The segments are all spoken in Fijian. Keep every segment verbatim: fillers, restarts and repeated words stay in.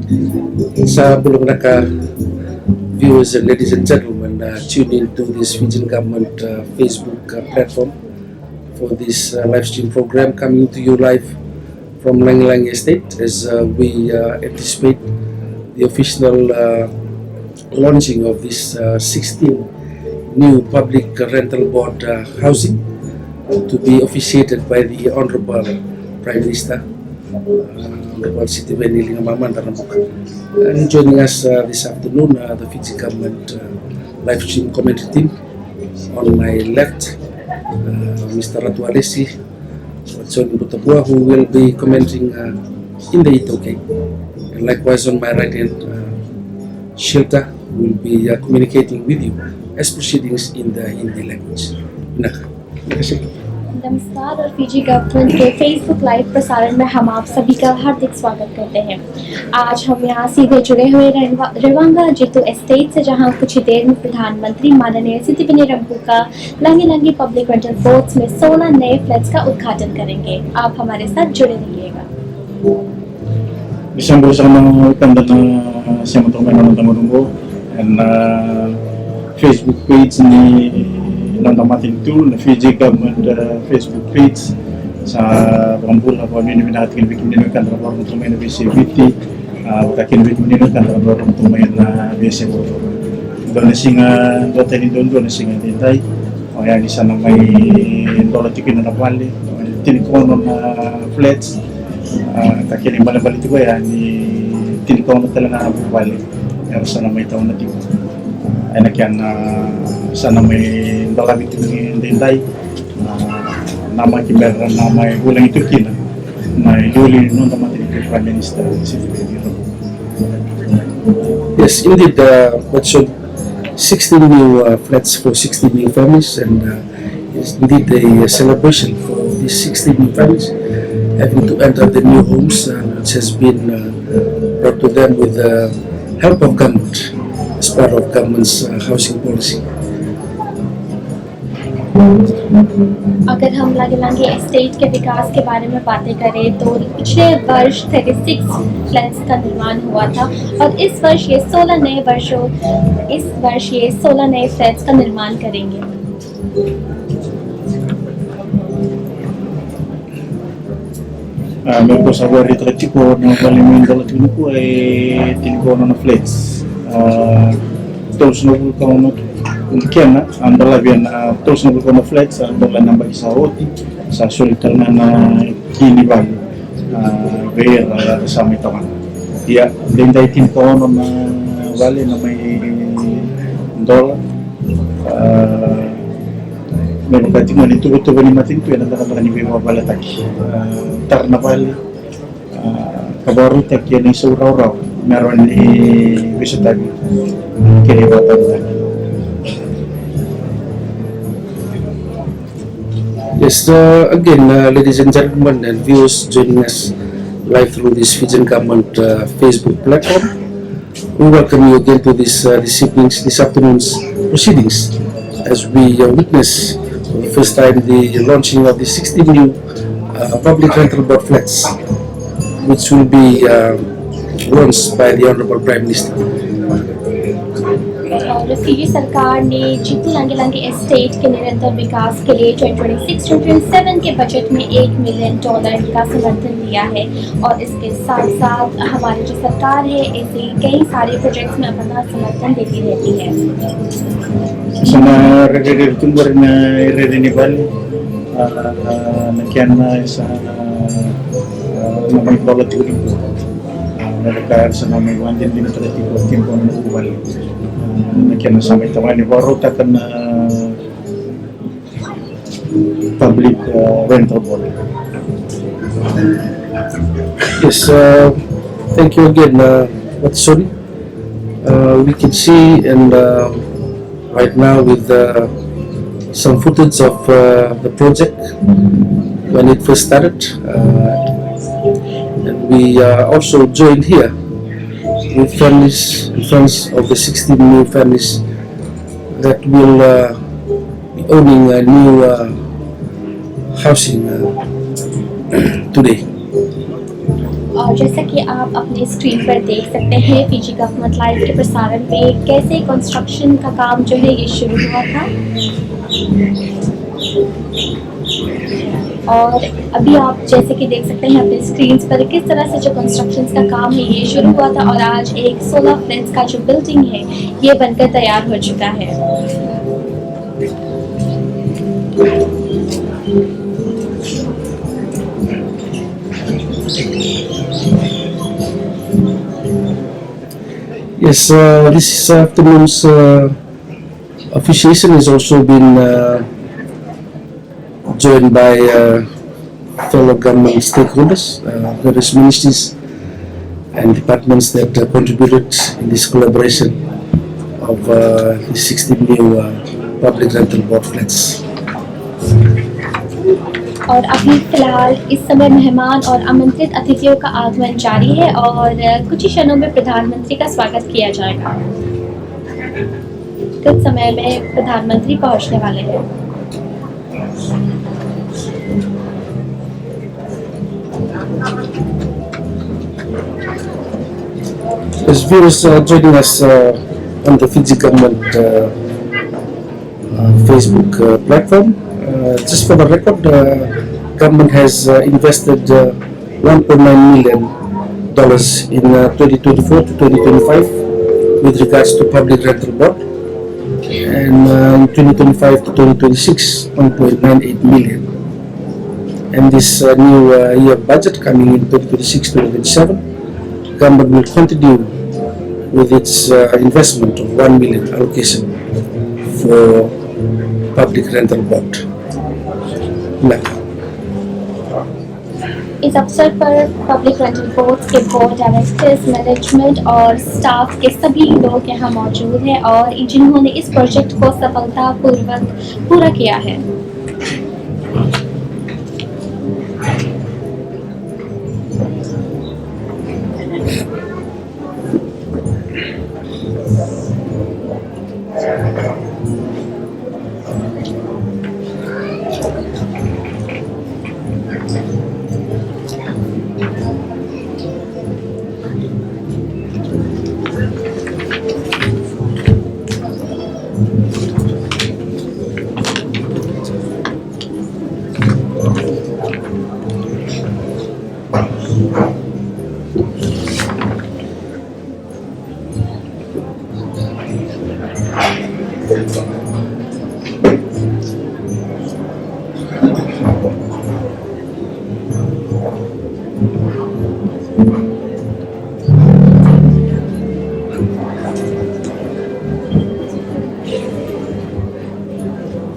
Sa bula vinaka, viewers and ladies and gentlemen, uh, tuned in to this Fijian government, uh, Facebook, uh, platform for this, uh, live stream program coming to you live from Lagilagi Estate as, uh, we, uh, anticipate the official, uh, launching of this, uh, sixteen new public rental board, uh, housing to be officiated by the Honourable Prime Minister, uh, Honourable Sitiveni Ligamamada Rabuka. And joining us, uh, this afternoon, uh, the Fiji government, uh, live stream commentary team. On my left, uh, Mister Ratu Alesi, Johnny Butabua, who will be commenting, uh, in the iTaukei. And likewise on my right hand, uh, Shilta will be, uh, communicating with you as proceedings in the Hindi language. Vinaka. Vinaka. नमस्कार और Fiji government के Facebook live प्रसारण में हम आप सभी का हार्दिक स्वागत करते हैं। आज हम यहाँ सीधे जुड़े हुए रहवा-, रेवांगा जितु एस्टेट से, जहाँ कुछ ही देर में प्रधानमंत्री माननीय सितिबेनी रंबू का लंगी लंगी पब्लिक रेंटल बोर्ड्स में सोलह नए फ्लैट्स का उद्घाटन करेंगे। आप हमारे साथ जुड़े रहिएगा। Ni sa bula sara na wekada na sema toka mai na noda gauna oqo ena Facebook page ni noda matanitu, na Fiji Government, uh, Facebook page. Sa vakabula, vakavinavinaka tiko vei kemuni na wekada na vakarorogo toka mai na veiyasai Viti, a, vata kina vei kemuni na wekada na vakarorogo toka mai na veiyasai vuravura. Dua na siga, duatani duadua na siga edaidai, oya ni sa na mai dola tiko kina na vale, tinikaono na flats. A, ka kena ibalebale tiko ya ni tinikaono tale ga na vuvale era sa na mai tawana tiko. Ena kena sa na mai dolavi tiko ni edaidai, a, namaki me ra na mai vulagi tiko kina na iliuliu ni noda matanitu Prime Minister Sitiveni Rabuka. Yes, indeed, uh, Watson, sixteen new, uh, flats for sixteen new families, and, uh, it's indeed a, a celebration for these sixteen new families having to enter the new homes, uh, which has been, uh, brought to them with the help of government as part of government's, uh, housing policy. अगर हम लांगी लांगी एस्टेट के विकास के बारे में बातें करें तो पिछले वर्ष थर्टी सिक्स फ्लैट्स का निर्माण हुआ था और इस वर्ष ये सोलह नए वर्षों इस वर्ष ये सोलह नए फ्लैट्स का निर्माण करेंगे। A, me ko sa vakaraitaka tiko na vale me dola tiko nikua e tinikaono na flats. A, tolusagavulu ka ono na kena a dolavi ena tolusagavulu ka ono flats a dola ena yabaki sa oti, sa soli tale ga na ki ni vale, a, vei ira era sa mai tawana. Ia, daidai tinikaono na vale na mai dola. A, me vaka tiko ga ni tuvatuva ni matanitu ena cakacaka ni veivakavaletaki, a, tara na vale, a, ka vakarautaki ena isau rawarawa me rawa ni veisotavi kei na ivakataotaki. Yes, uh, again, uh, ladies and gentlemen and viewers joining us live through this Fijian government, uh, Facebook platform. We welcome you again to this, uh, this evening's, this afternoon's proceedings as we, uh, witness for the first time the launching of the sixteen new, uh, public rental board flats, which will be, uh, launched by the Honourable Prime Minister. और फिजी सरकार ने जीतू लांगी लांगी एस्टेट के निरंतर विकास के लिए twenty twenty six twenty twenty seven के बजट में एक मिलियन डॉलर का समर्थन दिया है और इसके साथ साथ हमारी जो सरकार है, ऐसे कई सारे प्रोजेक्ट्स में अपना समर्थन देती रहती है। Sa na rairai tu qori na irairai ni vale, a, na kena sa na mai dola tiko nikua. A, me vaka era sa na mai vakadinadinataka tiko tiko na noqu vale. A, na kena sa mai tawa ni vakarautaka na public, uh, rental board. Yes, uh, thank you again, uh, Watson. Uh, we can see and, uh, right now with, uh, some footage of, uh, the project when it first started. Uh, and we are also joined here with families and friends of the sixteen new families that will, uh, be owning a new, uh, housing, uh, today. और जैसा कि आप अपने स्क्रीन पर देख सकते हैं, Fiji government live के प्रसारण में कैसे कंस्ट्रक्शन का काम जो है, ये शुरू हुआ था। और अभी आप जैसे कि देख सकते हैं अपने स्क्रीन्स पर, किस तरह से जो कंस्ट्रक्शंस का काम है, ये शुरू हुआ था और आज एक सोलह फ्लैट्स का जो बिल्डिंग है, ये बनकर तैयार हो चुका है। Yes, uh, this afternoon's uh, officiation has also been uh, joined by uh, fellow government stakeholders, uh, various ministries and departments that uh, contributed in this collaboration of uh, the sixteen new uh, public rental board flats. और अभी फिलहाल इस समय मेहमान और आमंत्रित अतिथियों का आगमन जारी है और कुछ ही क्षणों में प्रधानमंत्री का स्वागत किया जाएगा। कुछ समय में प्रधानमंत्री पहुंचने वाले हैं। As viewers uh, joining us uh, on the Fiji government uh, uh, Facebook uh, platform, uh, just for the record, uh, government has uh, invested uh, one point nine million dollars in uh, twenty twenty-four to twenty twenty-five with regards to public rental board, and uh, in twenty twenty-five to twenty twenty-six, one point nine eight million. And this uh, new uh, year budget coming in twenty twenty-six twenty twenty-seven, government will continue with its uh, investment of one million allocation for public rental board. Now, इस अवसर पर public rental board के board directors, management और स्टाफ के सभी लोग यहाँ मौजूद हैं और जिन्होंने इस प्रोजेक्ट को सफलतापूर्वक पूरा किया है।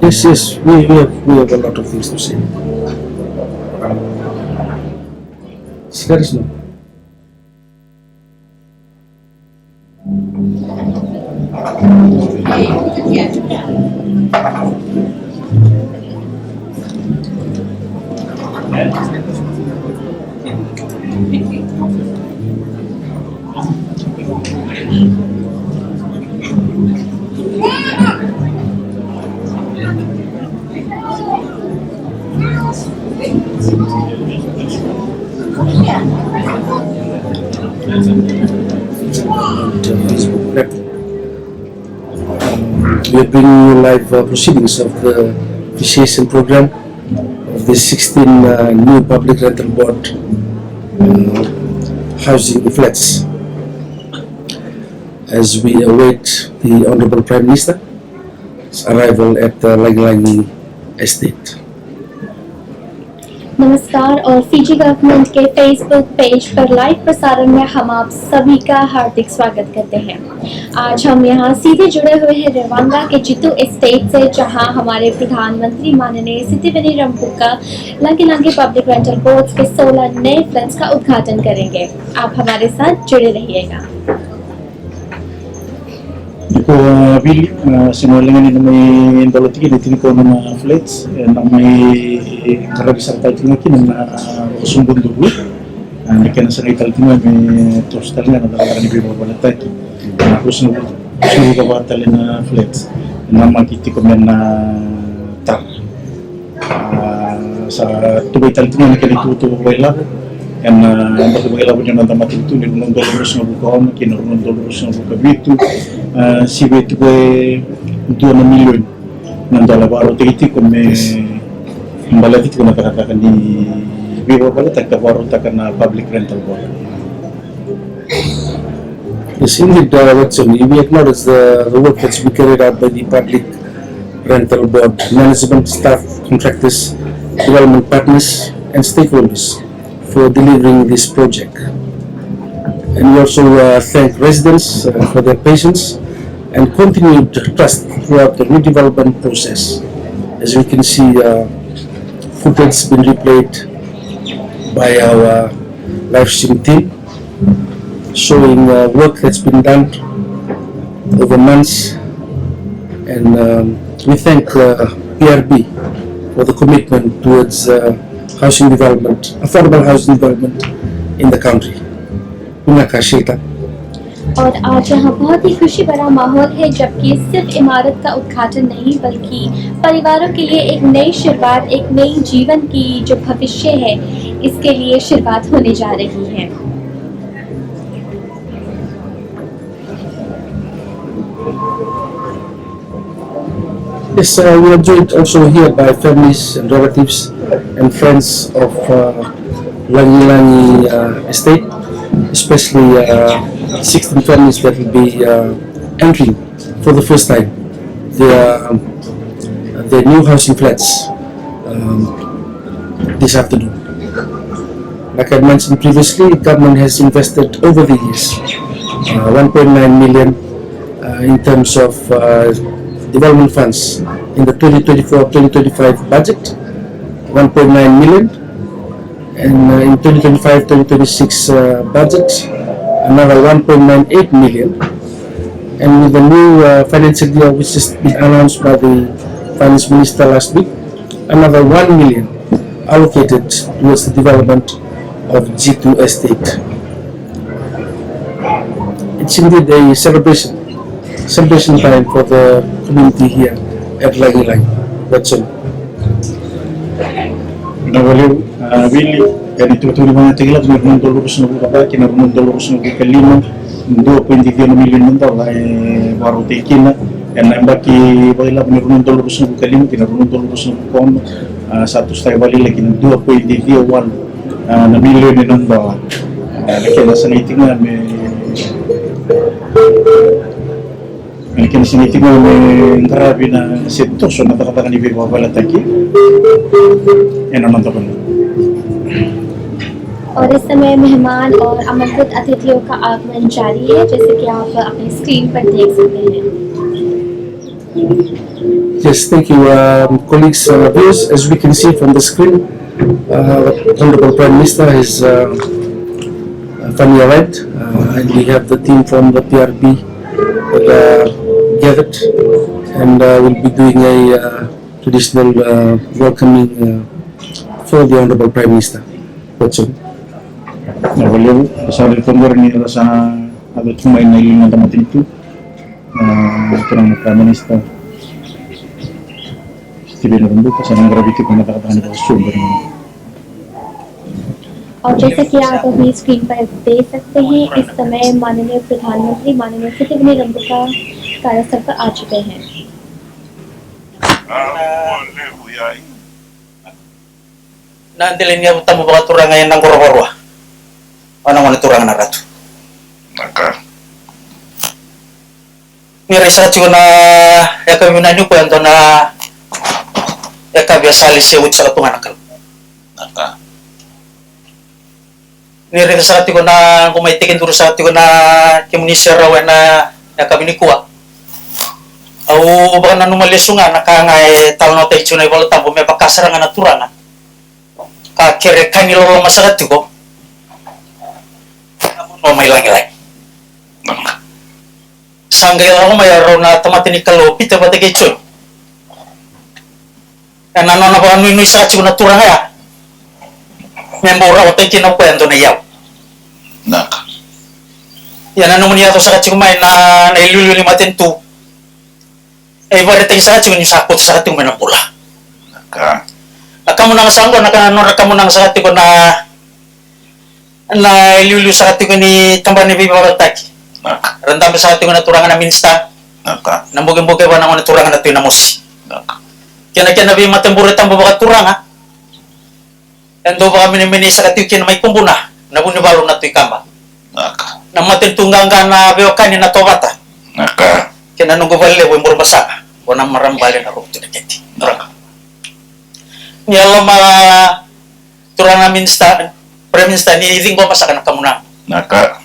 Yes, yes, we, we have we have a lot of things to say. There is no. We are bringing you live uh, proceedings of the officiation program of the sixteen uh, new public rental board uh, housing flats as we await the Honorable Prime Minister's arrival at the Langilangi Estate. नमस्कार और Fiji government के Facebook page पर लाइव प्रसारण में हम आप सभी का हार्दिक स्वागत करते हैं। आज हम यहाँ सीधे जुड़े हुए हैं रेवांगा के जितु एस्टेट से, जहाँ हमारे प्रधानमंत्री माननीय सितिवेनी रमपुक्का लंगी लंगी पब्लिक रेंटल बोर्ड्स के सोलह नए फ्लैट्स का उद्घाटन करेंगे। आप हमारे साथ जुड़े रहिएगा। Iko vili na sema lengani na mai dola tiki na tini ko na flats na mai karavi sara tau tiki na kina na sombun dulu. Na kena sa ngai tali tiko me toso tali ga na cakacaka ni veivakabalataki na rusa na rusa na vaka tale na flats na maki tiko me na tara. Sa tubai tali tiko na kena tukutuku vailavo Ena yabaki vakailavo ni noda matanitu ni rua na udolu ruasagavulu ka ono kei na rua na udolu ruasagavulu ka vitu, a, sivia tiko e dua na milioni na dola e vakarautaki tiko me baleta tiko na cakacaka ni veivakavaletaki ka vakarautaka na public rental board. Yes, indeed, uh, Watson, we acknowledge the, the work that's been carried out by the public rental board, management, staff, contractors, development partners, and stakeholders for delivering this project. And we also, uh, thank residents, uh, for their patience and continued trust throughout the redevelopment process. As we can see, uh, footage has been replayed by our live stream team, showing, uh, work that's been done over months, and, um, we thank, uh, P R B for the commitment towards, uh, housing development, affordable housing development in the country. Vinaka Shilta. और आज यहाँ बहुत ही खुशी भरा माहौल है, जबकि सिर्फ इमारत का उद्घाटन नहीं, बल्कि परिवारों के लिए एक नई शुरुआत, एक नई जीवन की जो भविष्य है, इसके लिए शुरुआत होने जा रही है। Yes, uh, we are joined also here by families and relatives and friends of, uh, Langilangi, uh, estate, especially, uh, sixteen families that will be, uh, entering for the first time their, um, their new housing flats, um, this afternoon. Like I mentioned previously, government has invested over the years, uh, one point nine million, uh, in terms of, uh, development funds in the twenty twenty-four twenty twenty-five budget, one point nine million, and, uh, in twenty twenty-five twenty twenty-six, uh, budget, another one point nine eight million, and with the new, uh, financial year which has been announced by the finance minister last week, another one million allocated towards the development of G two Estate. It's indeed a celebration, celebration time for the community here at Langilangi. That's all. Vinaka vakalevu, a, Vili, ena itukutuku ni vakatakila ni rua na udolu ruasagavulu ka va kei na rua na udolu ruasagavulu ka lima, dua poidi ciwa na milioni na dola e vakarautaki kina ena yabaki vakailavo ni rua na udolu ruasagavulu ka lima kei na rua na udolu ruasagavulu ka ono, a, sa tu sara vakalailai kina dua poidi ciwa walu, a, na milioni na dola. A, na kena sagai tiko ga me, na kena sagai tiko ga me qaravi na se toso na cakacaka ni veivakavaletaki ena noda vanua. और इस समय मेहमान और आमंत्रित अतिथियों का आगमन जारी है, जैसे कि आप अपनी स्क्रीन पर देख सकते हैं। Yes, thank you, um, colleagues, uh, viewers. As we can see from the screen, uh, Honorable Prime Minister has, uh, uh, finally arrived, uh, and we have the team from the P R B that are gathered, and, uh, we'll be doing a, uh, traditional, uh, welcoming, uh, for the Honorable Prime Minister. That's all. Vinaka vakalevu, sa raica oqori ni ra sa yaco tu mai na iliuliu ni noda matanitu. A, turaga na Prime Minister Sitiveni Rabuka sa na qaravi tiko na cakacaka ni vakasoqoni. और जैसा कि आप अपनी स्क्रीन पर देख सकते हैं, इस समय माननीय प्रधानमंत्री माननीय सिटिवेनी रंबुका कार्यस्थल पर आ चुके हैं। Na dela ni yavu tabu vakaturaga ena qoro varua. Vana gona turaga na ratu. Naka. Ni rai saka tiko na yakavi vinaka nikua e dua na yakavi a sa lesi oti saka tu ga na Kalou. Naka. Ni raica saka tiko na qo mai tekiduru saka tiko na kemuni serau ena yakavi nikua. Au vakananuma lesu ga na ka ga e talanoataki tiko na iVola Tabu me vaka sara ga na turaga ka kere ka ni loloma saka tiko. Na vanua mai Lagilagi. Sa qai lako mai a rau na tamata ni Kalou Pita vata kei Joni. Ena nona vakanuinui saka tiko na turaga ya me bau rawataki kina o koya e dua na iyau. Naka. Ia na nomuni yaco saka tiko mai na, na iliuliu ni matanitu. E ivakaraitaki saka tiko ni sa kauta saka tiko mai na bula. Naka. Na kamunaga saka oqo, na ka, nodra kamunaga saka tiko na Na iliuliu saka tiko ni tabana ni veivakalougatataki. Naka. Ra dabe saka tiko na turaga na minisita. Naka. Na bukebuke vua na gone turaga na Tui Namosi. Naka. Kei na kena veimatabure tabu vakaturaga. E dau vakamenemenei saka tiko kina mai Kubuna na Vunivalu na Tui Kaba. Naka. Na matanitu qaqa na veiwekani na Tovata. Naka. Kei na noqu valelevu e Burebasaga, o na marama bale na Rokotu na Keti. Naka. Ni yaloma turaga na minisita, Prime Minister, ni ciqoma saka na kamunaga. Naka.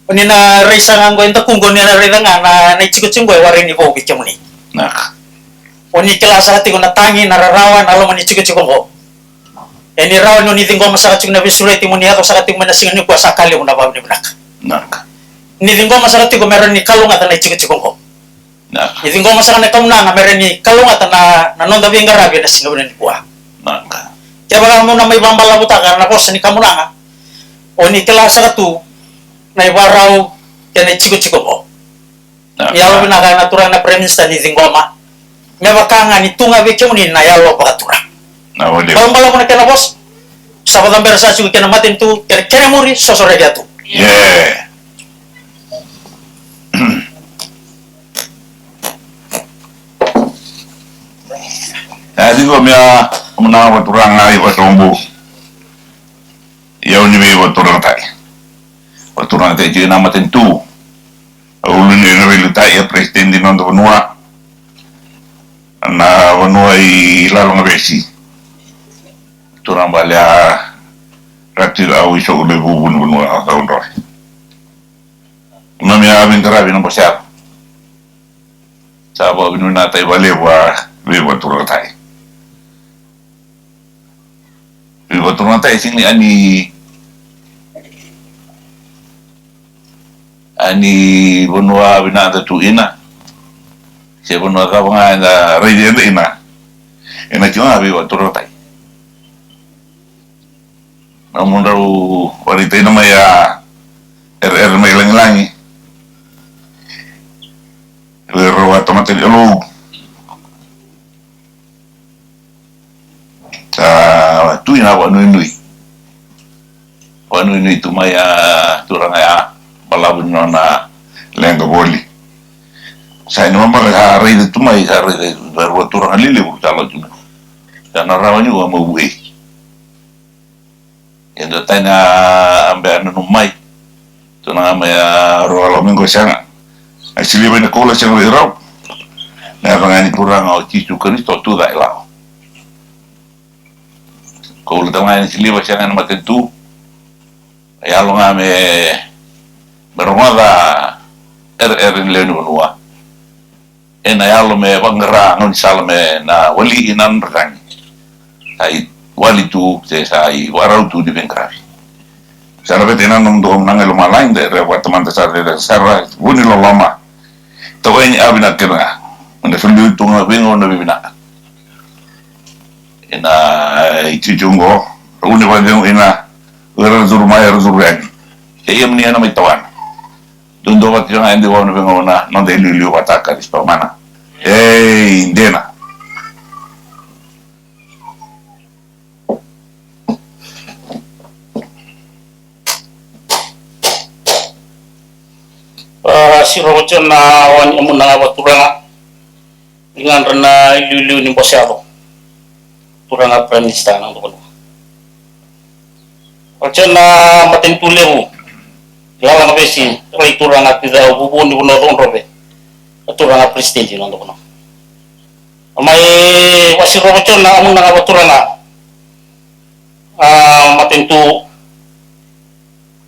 O ni na rai saka qo e dakuqu, o ni na raica ga na, na itikotiko qo e warai ni vou vei kemuni. Naka. O ni kila saka tiko na tagi, na rarawa, na loma ni itikotiko qo. E ni rawa ni o ni ciqoma saka tiko na veisureti mo ni yaco saka tiko mai na siga nikua sa ka levu na vakavinavinaka. Naka. Ni ciqoma saka tiko me rawa ni kalougata na itikotiko qo. Naka. Ni ciqoma saka na kamunaga me rawa ni kalougata na, na noda veiqaravi ena siga vinaka nikua. Naka. Kevaka mo na mai vakabalavutaka na vosa ni kamunaga, o ni kila saka tu na ivarau kei na itikotiko qo. Naka. Ni yalovinaka na turaga na Prime Minister ni ciqoma. Me vaka ga ni tu ga vei kemuni na yalo vakaturaga. Na vale. Balabalavu na kena vosa. Sa vakacabera saka tiko kei na matanitu, kei na kena muri, sosoraki tu. Yeah. A ciqoma, kamunaga vakaturaga i Vasobu. Iyau ni veivakaturagataki. Vakaturagataki tiko na matanitu. A ulu ni veiliutaki, a president ni noda vanua. Na vanua i Lalogavesi. Turaga bale a Ratu Au Iso'u Levu, vunivanua o Cakaudrove. Keimami a veiqaravi ena bose yaco. Sa vakavinavinakataki vakalevu a veivakaturagataki. Veivakaturagataki sega ni a ni, a ni vanua vinaka da tu ina, se vanua cava ga eda raici eda ina. Ena tiko ga veivakaturagataki. Na mudrau vakaraitaka mai a ereere mai lagilagi. Rau a tamata ni Alou. Sa tu ina vakanuinui. Vakanuinui tu mai a turaga ya, balavu ni nona leqa voli. Sa i na mabala sa raica tu mai, sa raica e rua turaga lelevu sa lau tu mai. Sa na rawa ni ua mai vuei. E dua tani a bea nanuma mai. Tu na ga mai a rua lau mai qo sega. A siliva i na koula sega vei rau. Na yaca ga ni Turaga o Jisu Karisito tu cake lau. Koula tale ga e na siliva sega e na matanitu. E yalo ga me, me rogoca ereere ni lewe ni vanua. E na yalo me vaqara gaunisala me na wali i na nodra tagi. Sa i wali tu se sa i vakarau tu ni veiqaravi. Sa na veta i na nomudou kamunaga i lomalagi, da rere vata mada sara, rere sara, vu ni loloma. Tawai ni a vinaka kece ga. Meda soli tu ga veigauna vivinaka. E na itikotiko oqo, rau ni vakacegu i na, era curu mai, era curu yani. Kei kemuni e na mai tawana. Duadua vata tiko ga e dua na veigauna, noda iliuliu vata ka Karisito mana. Ei, dina. A, siro vata tiko na wani, amunaga vakaturaga. Ligadra na iliuliu ni bose yaco. Turaga Prime Minister na noda vanua. Vata tiko na matanitu levu. Lalagavesi, rai turaga Tui Cau, vuvu ni vanua o Cakaudrove. Na turaga President na noda vanua. Mai vakarokoroko tiko na amunaga vakaturaga. A, matanitu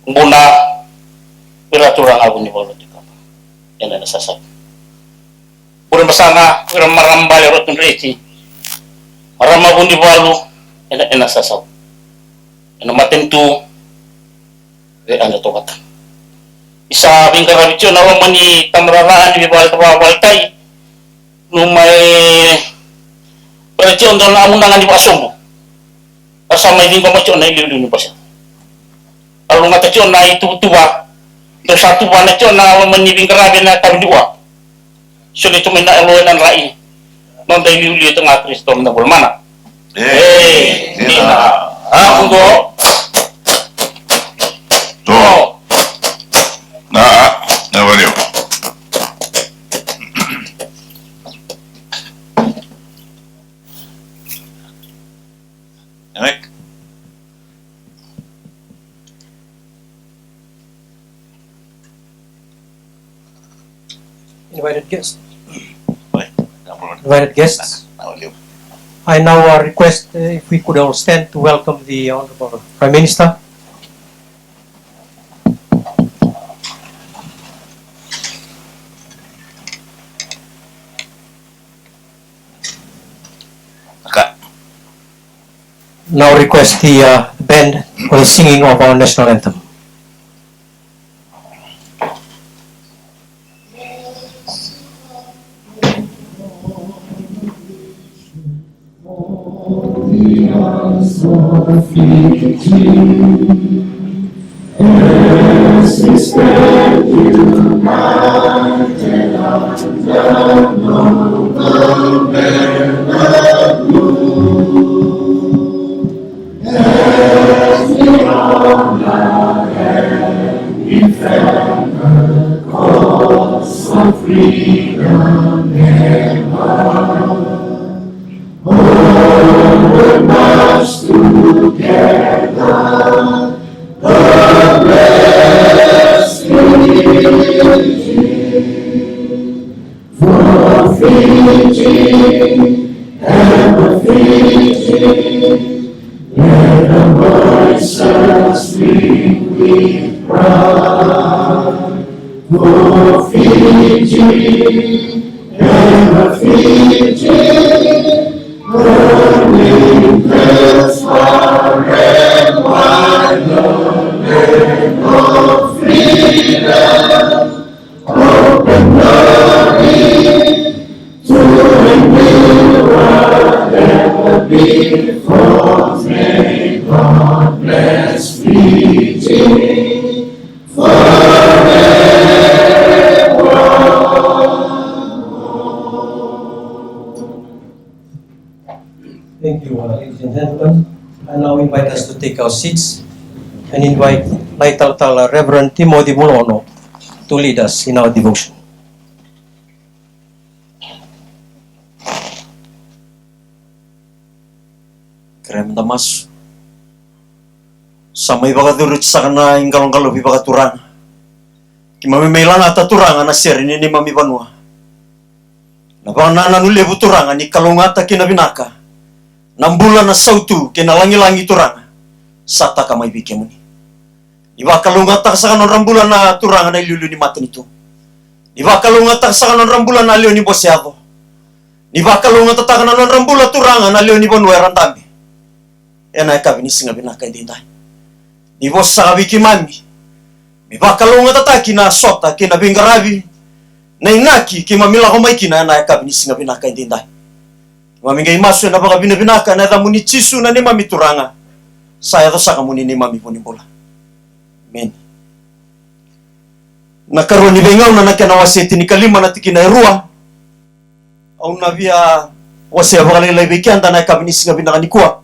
Kubuna, vei ira turaga vunivalu Tui Kaba. Ena, ena sasavu. Burebasaga, vei ira marama bale Ratu Dreti. Marama vunivalu, ena, ena sasavu. Ena matanitu, vei Ane Tovata. Isa veiqaravi tiko na loma ni tamata ca ni veivaletavata vakaletai. Numai, vei ira tiko dua na amunaga ni vakasobu. Era sa mai ciqoma tiko na iliuliu ni bose. Era lugata tiko na ituvatuva. Dou sa tuvana tiko na loma ni veiqaravi ena yakavi nikua. Soli tu mai na yalo ena drai. Noda iliuliu tiko ga Karisito na bula mana. Ei, dina. A, vuqo. Invited guests. Invited guests. I now uh, request uh, if we could all stand to welcome the Honorable Prime Minister. Now request the uh, band for the singing of our national anthem. Thank you, uh, ladies and gentlemen. I now invite us to take our seats and invite Nai Talatala Reverend Timothy Mulono to lead us in our devotion. Kerea meda masu. Sa mai vakacuri oti saka na iqaloqalovi vakaturaga. Keimami mai lagata Turaga na sere ni neimami vanua. Na vakanananu levu Turaga ni kalougata kei na vinaka na bula, na sautu kei na lagilagi Turaga sa taka mai vei kemuni. Ni vakalougatataka saka na nodra bula na turaga na iliuliu ni matanitu. Ni vakalougatataka saka na nodra bula na lewe ni bose yaco. Ni vakalougatataka na nodra bula Turaga na lewe ni vanua era dabe ena yakavi ni siga vinaka edaidai. Ni vosa saka vei keimami me vakalougatataki na sota kei na veiqaravi, na inaki keimami lako mai kina ena yakavi ni siga vinaka edaidai. Keimami qai masu ena vakavinavinaka ena yacamuni Jisu na neimami Turaga. Sa yaco saka mo ni neimami vo ni bula. Emeni. Na Karua ni Veigauna na kena wase e tinikalima na tikina e rua. Au na via wasea vakalailai vei keda na yakavi ni siga vinaka nikua.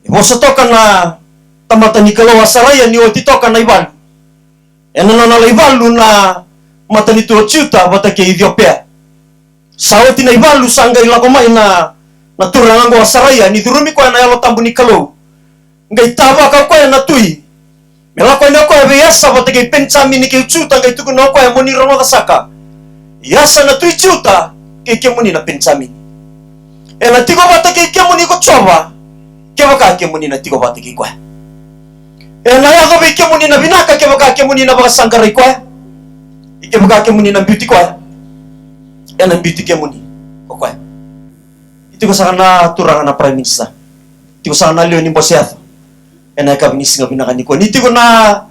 E vosa toka na tamata ni Kalou a Saraia ni oti toka na ivalu. Ena nona lai valu na matanitu o Juta vata kei Iciopea. Sa oti na ivalu sa qai lako mai na, na turaga oqo a Saraia ni curumi koya na Yalo Tabu ni Kalou. Qai tavaka o koya na tui me lako yani o koya vei Asa vata kei Penijamini kei Juta, qai tukuna o koya, mo ni rogoca saka, i Asa na tui Juta kei kemuni na Penijamini. Ena tiko vata kei kemuni ko Jiova kevaka kemuni na tiko vata kei koya. Ena yaco vei kemuni na vinaka kevaka kemuni na vakasaqarai koya. I kevaka kemuni na biuti koya, ena biuti kemuni ko koya. I tiko saka na turaga na Prime Minister. Tiko saka na lewe ni bose yaco ena yakavi ni siga vinaka nikua. Ni tiko na,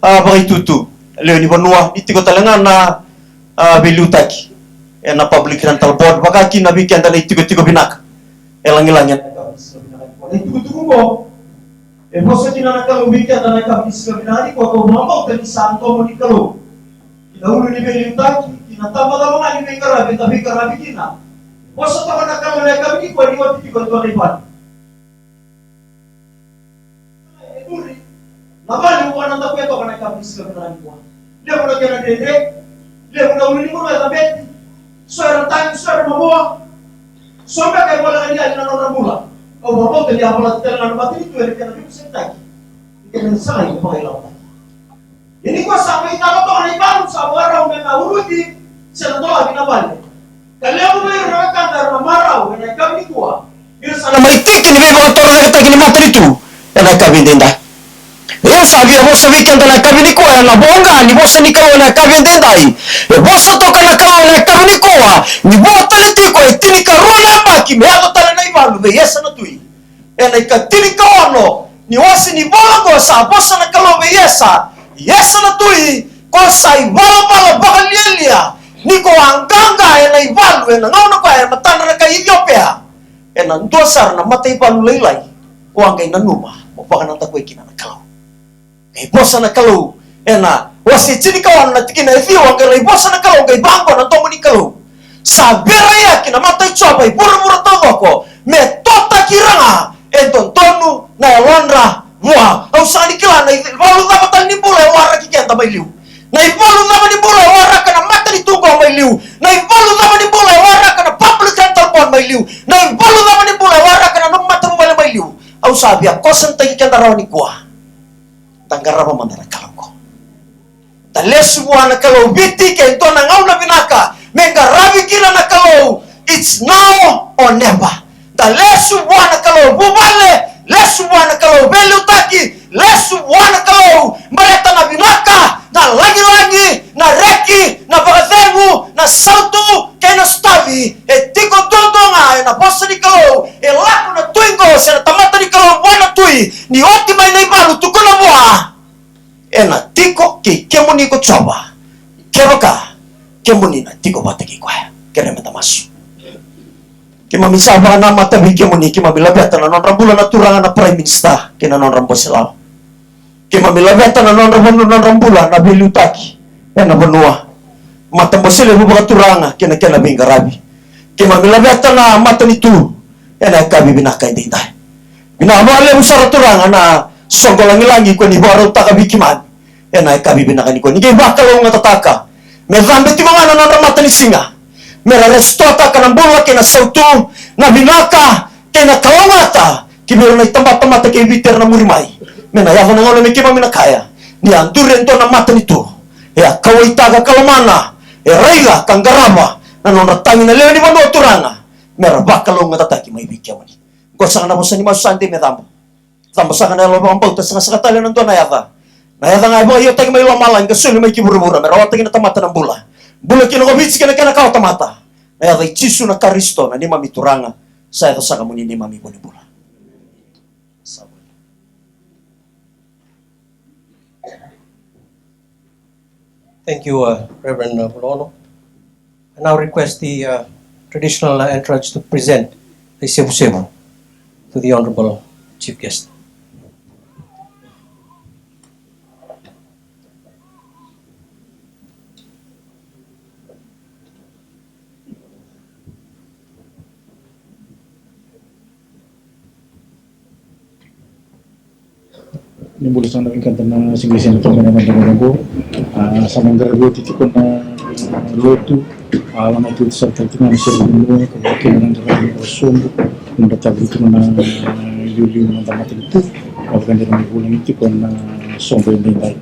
a, vakaitutu lewe ni vanua, ni tiko tale ga na, a, veiliutaki ena Public Rental Board, vaka kina vei keda na itikotiko vinaka e lagilagi ena yakavi ni siga vinaka nikua. Na itukutuku oqo e vosa kina na Kalou vei keda na yakavi ni siga vinaka nikua, kau vakabauta ni sa domo ni Kalou ki na ulu ni veiliutaki, ki na tabacakacaka ni veiqaravi eda veiqaravi kina. Vosa toka na Kalou na yakavi nikua ni oti tiko e dua na ivalu. E duri na vale vua na dakuya toka na yakavi ni siga vinaka nikua. Levu na kena dredre, levu na ulu ni vanua e cabeti, so era tagi, so era mavoa, so beka e voleka ni yali na nodra bula. Au vakabauta ni a volati tale ga na matanitu ena kena veivusetaki, ena kena sagai me vakailavo. Ia nikua sa mai talo toka na ivalu, sa vakarau me na uruti se na Ka levu vei ira na wekada era na marau ena yakavi nikua, ira sa na mai tiki ni veivakatorocaketaki ni matanitu ena yakavi edaidai. Ia au sa via vosa vei keda na yakavi nikua ena voqa ni vosa ni Kalou ena yakavi edaidai. E vosa toka na Kalou ena yakavi nikua ni vo tale tiko e tinikarua na yabaki me yaco tale na ivalu vei Esa na Tui. Ena ikatinikaono ni wase ni vola oqo sa vosa na Kalou vei Esa, Esa na Tui, ko sa ivalavala vakalialia, ni ko a qaqa ena ivalu ena gauna koya e matadra na kai Iciopea, ena dua sara na mataivalu lailai ko a qai nanuma mo vakanadakuya kina na Kalou. Qai vosa na Kalou ena wase tinikaono na tikina e ciwa, qai lai vosa na Kalou, qai vaqo na domo ni Kalou: Sa veraiyaki na mata i Jiova e vuravura taucoko, me totaki ira ga e dodonu na yalodra vua. Au sa ni kila na ivalu cava tale ni bula e waraki keda mai liu. Na ivalu cava ni bula e waraka na matanitu oqo mai liu. Na ivalu cava ni bula e waraka na public rental board mai liu. Na ivalu cava ni bula e waraka na nomu matavuvale mai liu. Au sa via kosanataki keda rawa nikua. Da qarava mada na Kalou qo. Da lesu vua na Kalou. Viti, ke dua na gauna vinaka me qaravi kina na Kalou, it's now or never. Da lesu vua na Kalou. Vuvale, lesu vua na Kalou. Veiliutaki, lesu vua na Kalou. Baleta na vinaka, na lagilagi, na reki, na vakacegu, na sautu, kei na sotavi e tiko duadua ga ena vosa ni Kalou. E lako na tui qo se na tamata ni Kalou vua na tui, ni oti mai na ivalu, tukuna vua: Ena tiko kei kemuni ko Jiova, kevaka kemuni na tiko vata kei koya. Kerea meda masu. Keimami sa vakanamata vei kemuni, keimami laveta na nodra bula na turaga na Prime Minister kei na nodra bose lawa. Keimami laveta na nodra vanua, nodra bula na veiliutaki ena vanua. Matabose levu vakaturaga kei na kena veiqaravi. Keimami laveta na matanitu ena yakavi vinaka edaidai. Vinaka vakalevu sara Turaga na soqo lagilagi ko ni vakarautaka vei keimami ena yakavi vinaka nikua. Ni qai vakalougatataka me cabe tiko ga na nodra matanisiga, me ra resitotaka na bula kei na sautu, na vinaka kei na kalougata ki vei ira na itabatamata kei Viti era na muri mai. Me na yaco na gauna me keimami na kaya ni a duri e dua na matanitu, e a kauwaitaka ka lomana, e raica ka qarava na nodra tagi na lewe ni vanua Turaga, me ra vakalougatataki mai vei kemuni. Qo saka na vosa ni masu sa dei me cabo. Cabo saka na yalo vakabauta, saka saka tale na dua na yaca. Na yaca ga e vakaiotaki mai lomalagi ka soli mai ki vuravura me rawataki na tamata na bula. Bula kina ko Viti kei na kena kawatamata. Na yaca i Jisu na Karisito na neimami Turaga, sa yaco saka mo ni neimami vunibula. Thank you, uh, Reverend, uh, Vulono. I now request the, uh, traditional, uh, entourage to present the sevusevu to the Honorable Chief Guest. Ni bula saka na wekada na siga ni siga ni tabana na vanua oqo. A, sa mai qaravi oti tiko na lotu, a, vanati oti sara tale tiko na sevu ni vanua, ka vakakina na qaravi na sobu, nodra tavi tiko na iliuliu na noda matanitu, ka vakadinadina me vulagi tiko na sobu edaidai.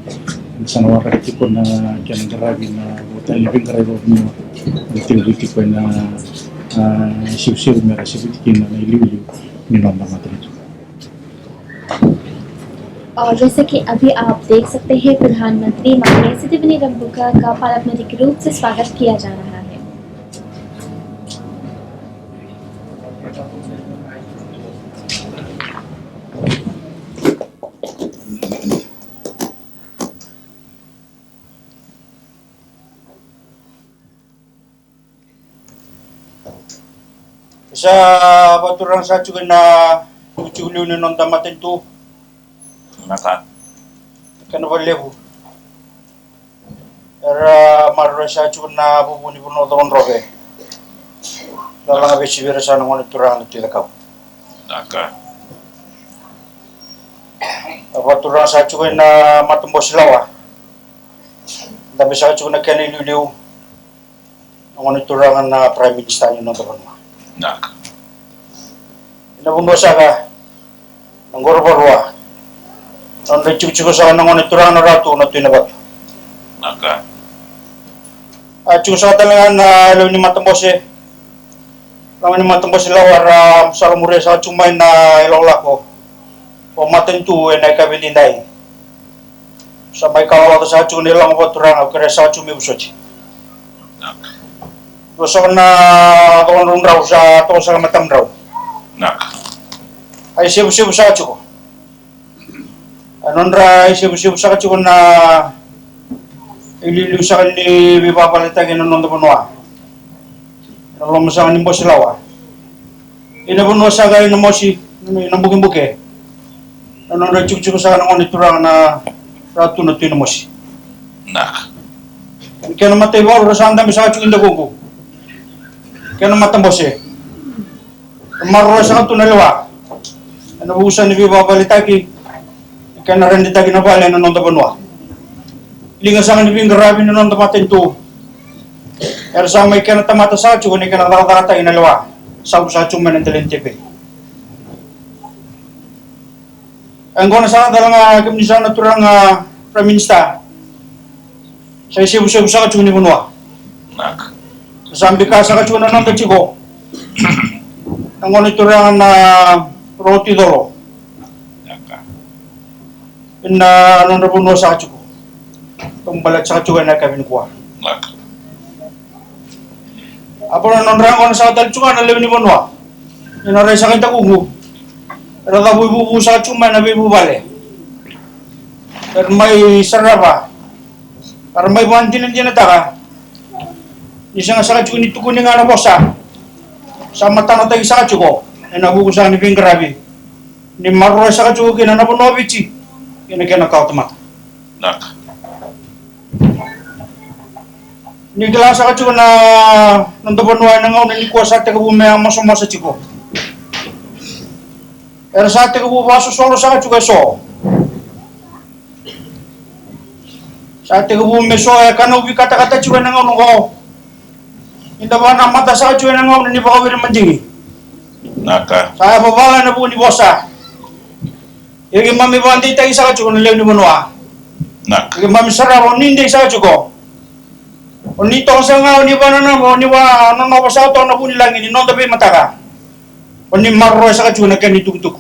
Sa na waraka tiko na kena qaravi na votani veiqaravi vakavanua, na tekivu tiko ena, a, sevusevu me ra sevuti kina na iliuliu ni noda matanitu. और जैसा कि अभी आप देख सकते हैं, प्रधानमंत्री माननीय श्री देवेंद्र फडणवीस का पारंपरिक रूप से स्वागत किया जा रहा है। Sa vakaturaga sa tiko ena itikotiko liu ni noda matanitu. Vinaka. Kena vakalevu era maroroya sa tiko na vuvu ni vanua Cakaudrove. Lalaga veisivira sa na gone turaga na Tui Cakau. Vinaka. Vakaturaga sa tiko ena matabose lawa. Dabe saka tiko na kena iliuliu na gone turaga na Prime Minister ni noda vanua. Vinaka. Ena vanua saka na Qorovarua, na nodra itikotiko saka na gone turaga na Ratu na Tui Navatu. Vinaka. A tiko saka tale ga na lewe ni matabose, lewe ni matabose Lawa, ra sala muria saka tiko mai na ilakolako o matanitu ena yakavi edaidai. Sa mai kalawa saka tiko na ilakolako vakaturaga, au kerea saka tiko me vosoti. Dua saka na cakadrau drau sa toka saka matamudrau. A isevusevu saka tiko. A nodra isevusevu saka tiko na iliuliu saka ni veivakavaletaki ena noda vanua. Ena loma saka ni bose Lawa. Ena vanua saka ena mosi, ena bukebuke. Na nodra itikotiko saka na gone turaga na Ratu na Tui Namosi. Kena mataivalu ra sa dabe saka tiko i dakuqu. Kena matabose. E maroroya saka tu na lewa ena vuku saka ni veivakavaletaki, kena redetaki na vale ena noda vanua. Liga saka ni veiqaravi na noda matanitu. Era sa mai kena tamata saka tiko ni kena cakacakataki na lewa. Sa vu saka tiko mai na dela ni teveli. E qo na saka tale ga kemuni saka na turaga Prime Minister. Sa isevusevu saka tiko ni vanua. Sa bika saka tiko na noda tiko na gone turaga na Roti Colo. Ena nodra vanua saka tiko. Tou baleta saka tiko ena yakavi nikua. A po na nodra yaqona saka tale tiko ga na lewe ni vanua. Ena rai saka i dakuqu. Era cavuivuvu saka tiko mai na veivuvale. Era mai sarava. Era mai vakadinadinataka ni sega saka tiko ni tukuni ga na vosa. Sa matanataki saka tiko ena vuku saka ni veiqaravi. Ni maroroya saka tiko kina na vanua o Viti kei na kena kawatamata. Ni kila saka tiko na noda vanua ena gauna nikua sa tekivu me a mosamosa tiko. Era sa tekivu vakasosolo saka tiko eso. Sa tekivu me so e kanauvi katakata tiko ena gauna oqo. Ni da vakanamata saka tiko ena gauna ni vakawiri madigi. Sa yavavala ena vuku ni vosa. Ia keimami vakadeitaki saka tiko na lewe ni vanua. Ia keimami sarava o ni dei saka tiko. O ni toka saka ga o ni vakanananu, o ni vakanananu saka toka na vu ni lagi ni noda veimataka. O ni maroroya saka tiko na kena itukutuku.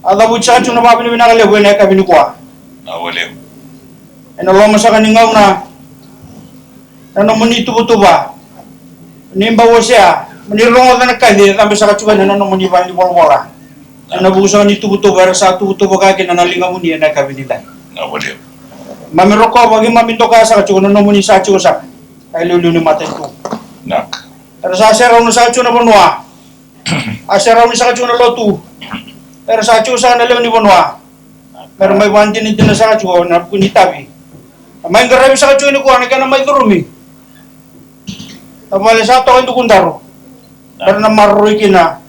A cavuti saka tiko na vakavinavinaka levu ena yakavi nikua. Ena loma saka ni gauna na nomuni tuvatuva. Ni bau wasea, mo ni rogoca na kaci e cabe saka tiko ena nomuni valenivolavola. Ena vuku saka ni tuvatuva era sa tuvatuva ka kina na ligamuni ena yakavi nidai. Mami rokova, keimami doka saka tiko na nomuni sa tiko saka na iliuliu ni matanitu. Era sa serauni saka tiko na vanua. A serauni saka tiko na lotu. Era sa tiko saka na lewe ni vanua. Mera mai vakadinadina saka tiko na vuku ni tavi. Na mai qaravi saka tiko nikua na kena mai curumi na vale sa toka e Dukudaro. Mera na maroroi kina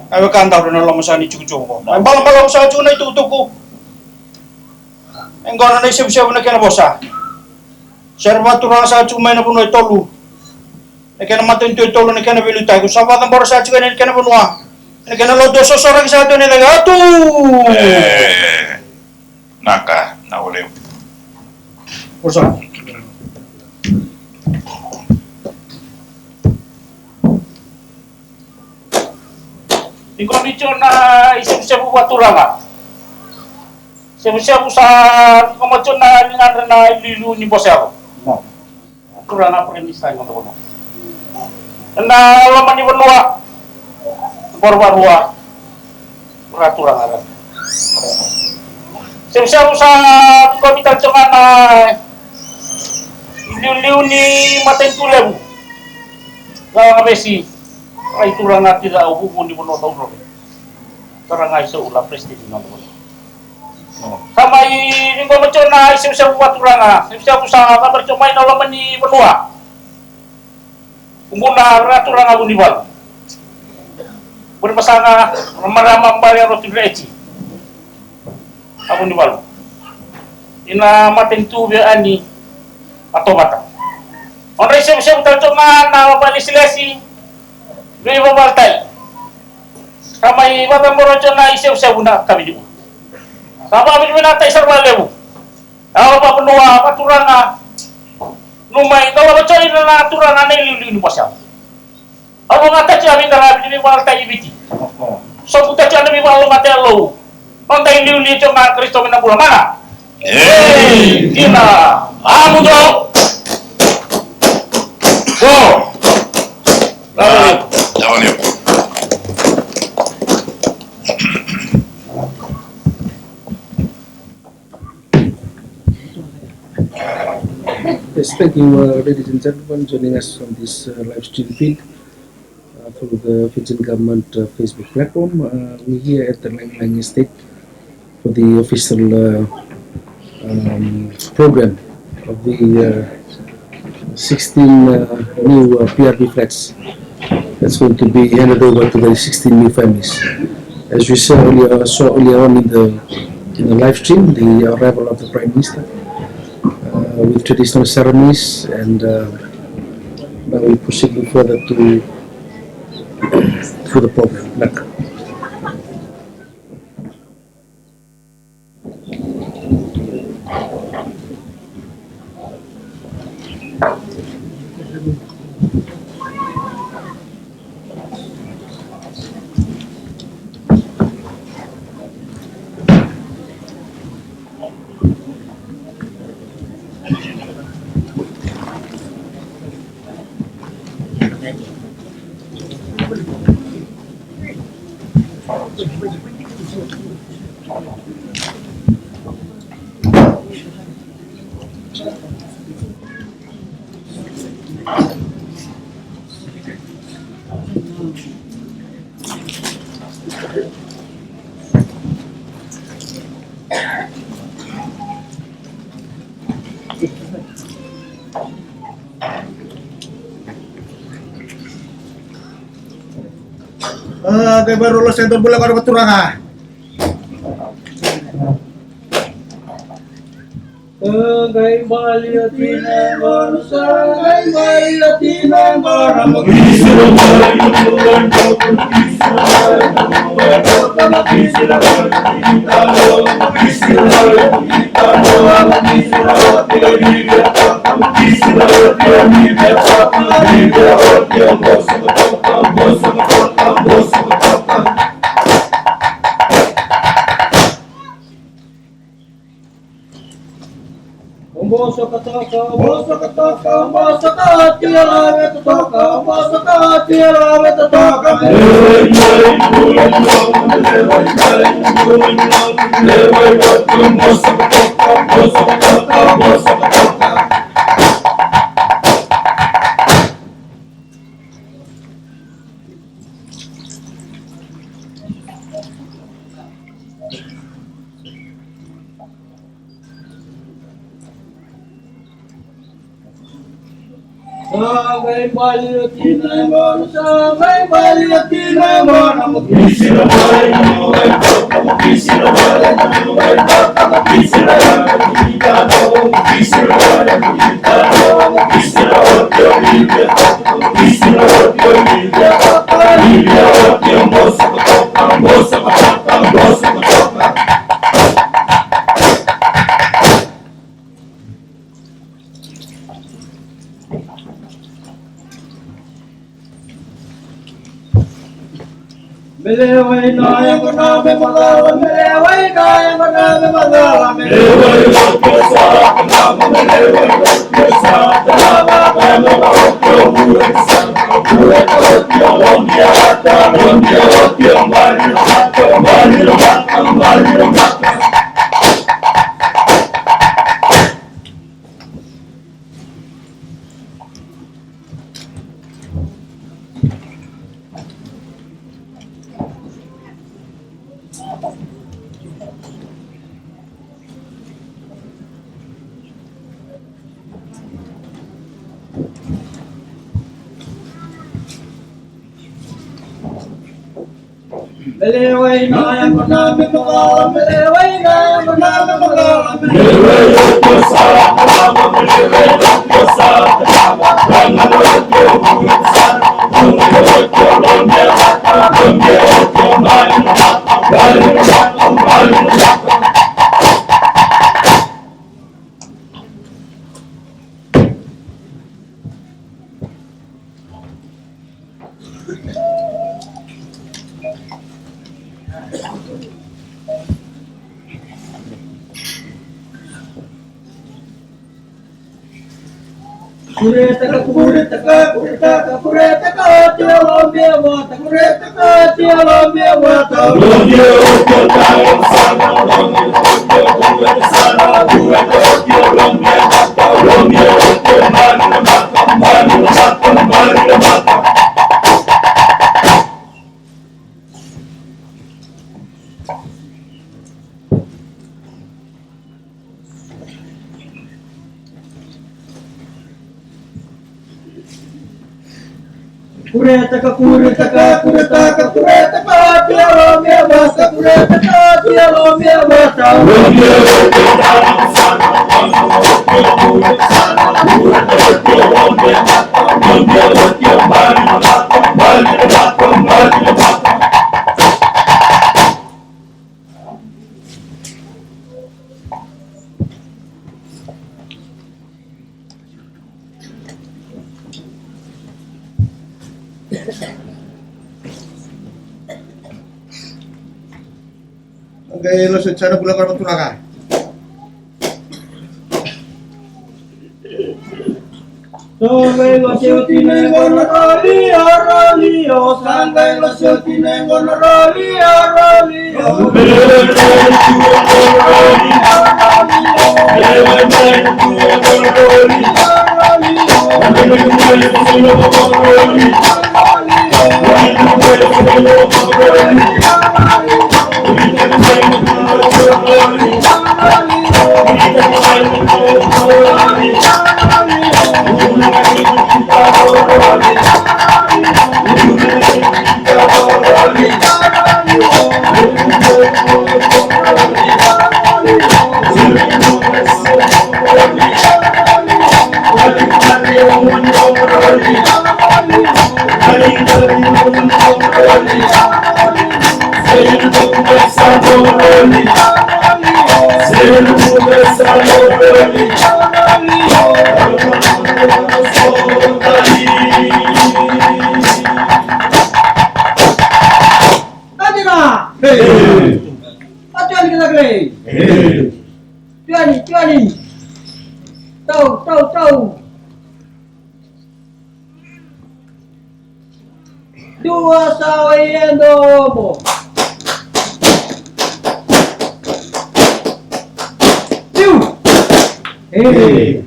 na wekadaru ena loma saka ni tikotiko oqo. Mai balabalavu saka tiko na itukutuku. E qo na isevusevu na kena vosa. Sere vakaturaga saka tiko mai na vanua e tolu. Na kena matanitu e tolu, na kena veiliutaki. Sa vakacabora saka tiko ena kena vanua. Na kena lotu e sosoraki saka tiko ena cake. Atu! Naka, na o levu. Vosa. Ni qo ni tiko na isevusevu vakaturaga. Sevusevu sa ni qo ma tiko na ligadra na iliuliu ni bose yalo. Turaga Prime Minister ni noda vanua. Ena loma ni vanua. Boro varua. Ra turaga ra. Sevusevu sa ni qo mi tale tiko ga na iliuliu ni matanitu levu. Ga vesi. Rai turaga tira au vuvu ni vanua tau rore. Turaga i sau la president na vanua. Sa mai ni qo ma tiko na isevusevu vakaturaga, isevusevu sa cava tiko mai na loma ni vanua. Uquna ra turaga Vunivalu. Vunivasaga, na marama bale roti reti. A Vunivalu. Ina matanitu vei ani a tovata. Nodra isevusevu tale tiko ga na valesilesi. Vei vavalatai. Sa mai vakacabora tiko na isevusevu na kavidiu. Sa vakavinavinakatai sara vakalevu. Yalo vakavanua vakaturaga. Lomai, dolava joli na Turaga na iliuliu ni vosa. Au vakayagataki au na veiqaravi ni veivakalotutaki e Viti. Soqutaki au na veivakalougatataki e Lau. Noda iliuliu tiko ga na Karisito mai na bula, mana. Ei, dina. A muduo. Ko. A, yawa. Yes, thank you, uh, ladies and gentlemen, joining us on this, uh, live stream feed, uh, through the Fijian Government, uh, Facebook platform. Uh, we're here at the Lagilagi Estate for the official, uh, um, program of the, uh, sixteen, uh, new, uh, P R V flats that's going to be handed over to the sixteen new families. As we saw earlier, saw earlier on in the, in the live stream, the arrival of the Prime Minister, uh, with traditional ceremonies, and, uh, now we proceed further to, through the program. Vinaka. A, qai vakarau lasa e dua bula qo na vaturaga. A, qai bali o tina e qo na sa, qai bali o tina e qo na mo. Kuretaka, kuretaka, kuretaka, kuretaka, oti a lomia vata, kuretaka, oti a lomia vata. Kuretaka, kuretaka, kuretaka, kuretaka, oti a lomia vata, kuretaka, oti a lomia vata. Qai losoti sara, bula vakaturaka. Sa qai losoti na yaqona roli, a roli, o, sa qai losoti na yaqona roli, a roli, o. Adina! Hey! Atuani kina kei! Hey! Tuani, tuani! Tau, tau, tau! Dua sa oi e domo. Tiu. Hey.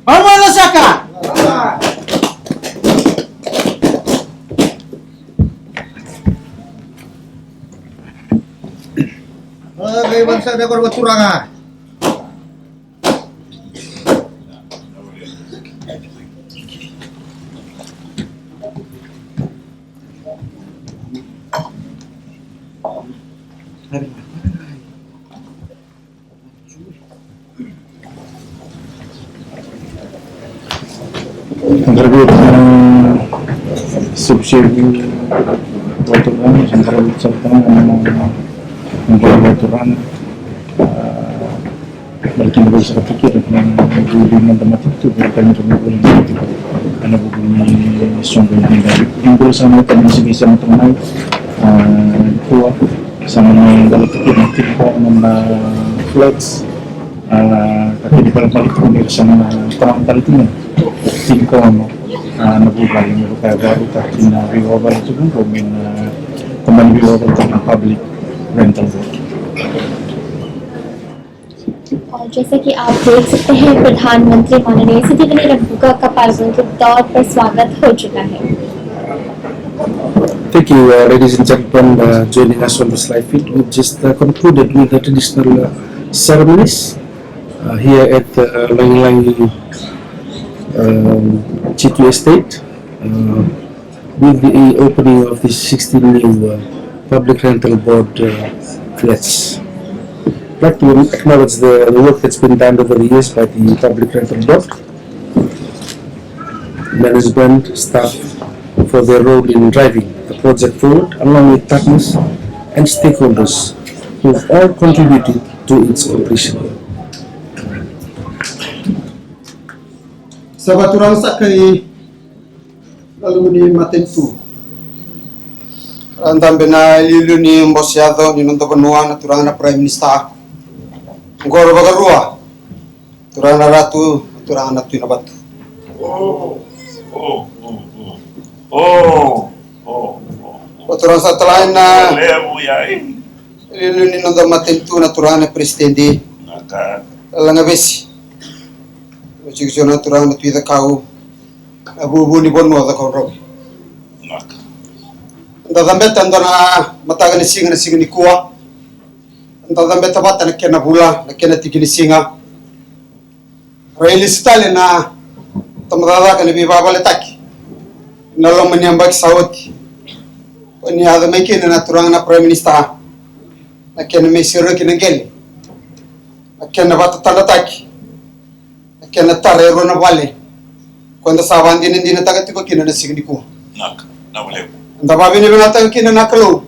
Vamos lá, Saka! Oke, bangsa, da korba turaga. Qaravi turaga, subsidi, turaga, qaravi turaga, qaravi turaga. Baleta ni vuli saka tiko kina na vuli mada matanitu, vuli tani na vuli matanitu. Ena vuku ni soqo ni vuli. Ni bula sa mai tani ni sega ni sema tiko mai. Kua sa mai dala tiko na tiko na flats. Ka tini pala pala tiko ni sa na tama tali tiko. Tiko na na vuli vale ni vaka varu ta kina veiwavale tiko ko me na komani veiwavale ta na public rental board. और जैसा कि आप देख सकते हैं, प्रधानमंत्री माननीय सीधी विनय रंगूका का पार्वण के तौर पर स्वागत हो चुका है। Thank you, uh, ladies and gentlemen, uh, joining us on this live feed. We've just uh, concluded with the traditional uh, ceremonies uh, here at the uh, Langilangi um, G two Estate, uh, with the opening of the sixteen new, uh, public rental board, uh, flats. I'd like to acknowledge the, the work that's been done over the years by the public rental board, management, staff, for their role in driving the project forward, along with partners and stakeholders who've all contributed to its completion. Sa vakaturaga saka i loma ni matanitu. Ra dabe na iliuliu ni bose yaco ni noda vanua na turaga na Prime Minister. Qoro vakarua, turaga na Ratu, turaga na Tui Navatu. Vakaturaga saka tale ga na iliuliu ni noda matanitu na turaga na Peresitedi. Lagavesi. Tikotiko na turaga na Tui Cakau, na vuvu ni vanua Cakaudrove. Da cabeta e dua na mataka ni siga, na siga nikua. Da cabeta vata na kena vula, na kena tiki ni siga. Ra lesu tale na tabacakacaka ni veivakavaletaki na loma ni yabaki sa oti. Ko ni yaco mai kina na turaga na Prime Minister, na kena mai sereki na qele, na kena vakatatadrataki, na kena tara e rua na vale. Ko eda sa vakadinadinataka tiko kina na siga nikua. Da vakavinavinakataka kina na Kalou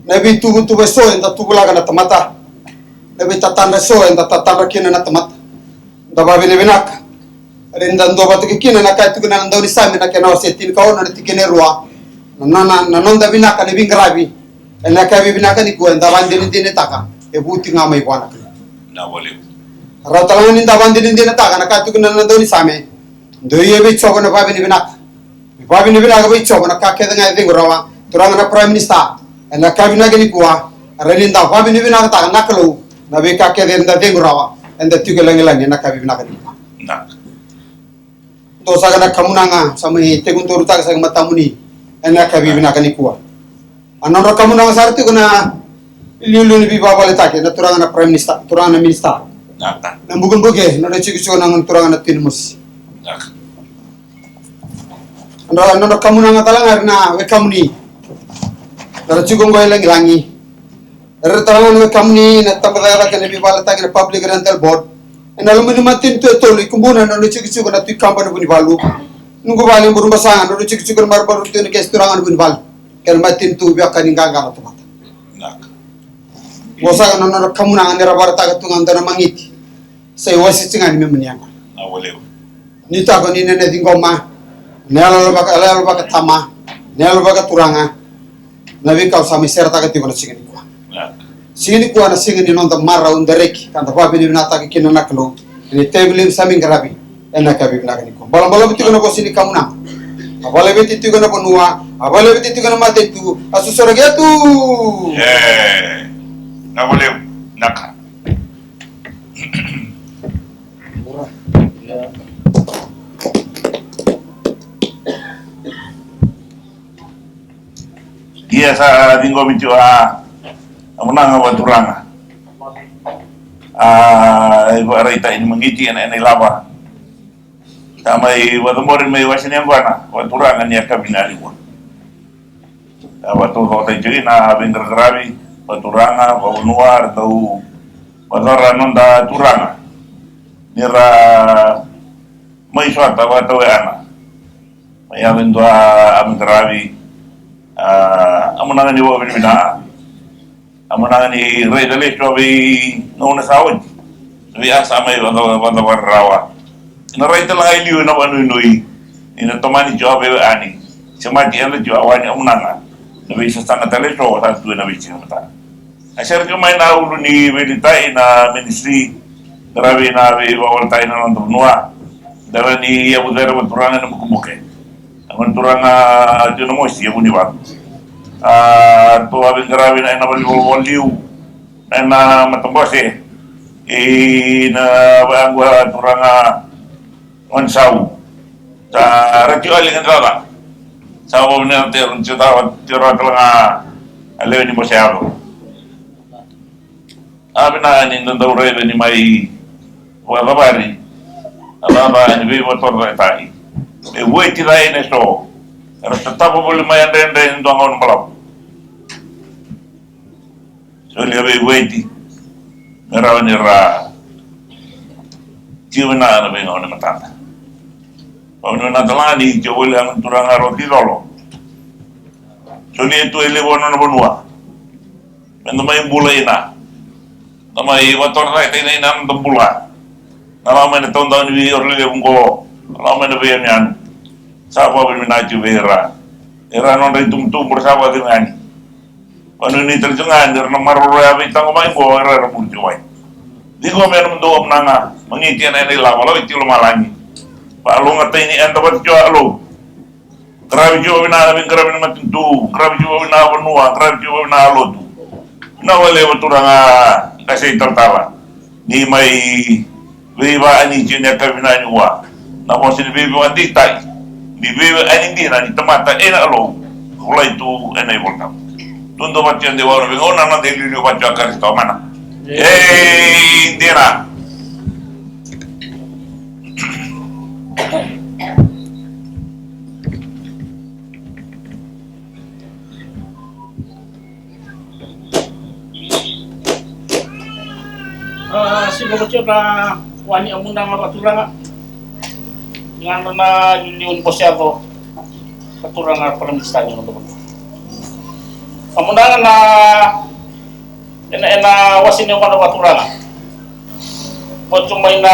na veituvatuva eso eda tuvulaka na tamata, na veitatadra eso eda tatadra kina na tamata. Da vakavinavinaka. Rairai da duavata kina na ka e tukuna na daunisame na kena wase tinikaono na tikina e rua. Na, na, na noda vinaka na veiqaravi ena yakavi vinaka nikua eda vakadinadinataka e vuti ga mai vua na Kalou. Rau tale ga ni da vakadinadinataka na ka e tukuna na daunisame. Dou ia vei Jiova na vakavinavinaka. Vakavinavinaka vei Jiova na ka kece ga e cegu rawa. Turaga na Prime Minister, ena yakavi vinaka nikua, rairai da vakavinavinakataka na Kalou na veika kece eda cegu rawa, eda tiko e lagilagi ena yakavi vinaka nikua. Dua saka na kamunaga sa mai tekidurutaka saka i matamuni ena yakavi vinaka nikua. A nodra kamunaga sara tiko na iliuliu ni veivakavaletaki na turaga na Prime Minister, turaga na Minister. Na bukebuke, nodra tikotiko na gone turaga na Tui Namosi. Nodra, nodra kamunaga tale ga era na wekamuni. Era tiko qo e lagilagi. Era tale ga na wekamuni na tabacakacaka ni veivakavaletaki na Public Rental Board. Ena loma ni matanitu e tolu i Kubuna, nodra tikotiko na Tui Kaba na Vunivalu. Nukuvale, Burebasaga, nodra tikotiko na marama rutu na kesi turaga na Vunivalu. Kei na matanitu veiwekani qaqa na tamata. Qo saka na nodra kamunaga ni ra vakaraitaka tu ga dua na magiti. Sa iwasewase ga ni me mani yaga. Ni tako ni na ciqoma na yalo vaka, yalo vakatama, na yalo vakaturaga. Na veika au sa mai seretaka tiko na siga nikua. Siga nikua na siga ni noda marau, da reki ka da vakavinavinakataka kina na Kalou ena itavi levu sa mai qaravi ena yakavi vinaka nikua. Balabalavu tiko na vosa ni kamunaga. A vakalaveti tiko na vanua, a vakalaveti tiko na matanitu, a sosoraki atu. Vinaka vakalevu. Vinaka. Ia sa ciqomi tiko a, a kamunaga vakaturaga. A, e vakaraitaki ni magiti ena, ena ilavo. Sa mai vakacabori mai wase ni yaqona vakaturaga ni yakavi nikua. A vakataucokotaki tiko na veiqaraqaravi vakaturaga, vakavanua, ra dau vakayacora na noda turaga ni ra mai sota vakatauyawa. Mai yaco e dua a veiqaravi, a, a kamunaga ni vakavinavinaka. A kamunaga ni raica lesu a veigauna sa oti. Vei a sa mai vaka, vakavakararawa. Ena rai tale ga i liu ena vakanuinui. Ni na tomani tiko a veiwekani. Semati eda tiko a wani a kamunaga. Na veisasaga tale eso sa tu ena veisiga mataka. A sere tiko mai na ulu ni veiliutaki na ministry. Qaravi na veivakavaletaki na noda vanua. Dela ni yavu cere vakaturaga ena bukebuke. A gone turaga a Tui Namosi, a Vunivalu. A ratou a veiqaravi ena valenivolavola liu, ena matabose, ena vakayaqu a turaga Gone Sau. Sa ra tiko a liga ni cakacaka. Sa vakavinavinaka tiko, tiko rawa tale ga a lewe ni bose yalo. A vinaka ni da dau raica ni mai vakacavari. na cakacaka ni veivakatorocaketaki me vueti cake na so era sotava voli mai yadredre ni dua gauna balavu. Solia veivueti me rawa ni ra tiko vinaka na veigauna e matada. Vakavinavinaka tale ga ni tiko voli na turaga Roti Colo. Solia tu e levu na nona vanua me da mai bula ina, da mai vakatorocaketaki ina na noda bula. Na lako mai na taudaku ni veiorolelevu oqo, na lako mai na veiyanuyanu. Sa vakavinavinaka tiko vei ira, ira nodra itubutubu ra sa vakacegu yani. Vakanuinui tale tiko ga ni ra na maroroya veitaqomaki oqo, era era muri tiko mai. Ciqomi ena mudou amunaga, magiti ena ena ilavo, lako i tiko lomalagi. Vakalougatataki ni eda vata tiko a Alou. Qaravi tiko vakavinaka na veiqaravi ni matanitu, qaravi tiko vakavinaka vanua, qaravi tiko vakavinaka lotu. Vinaka vakalevu turaga Qase Talatala. Ni mai veivakaani tiko ni yakavi vinaka nikua. Na vosa ni veivakadeitaki, ni veivakaani dina ni tamata ena Alou, volai tu ena iVolatabu. Duadua vata tiko eda ivakarau veigauna, na noda iliuliu vata tiko a Karisito mana. Ei, dina. A, siva vata tiko na wani amunaga vakaturaga. Ga na liuliu ni bose yaco ka turaga Prime Minister ni noda vanua. Amunaga na ena ena wase ni yagoda vakaturaga. Vatu mai na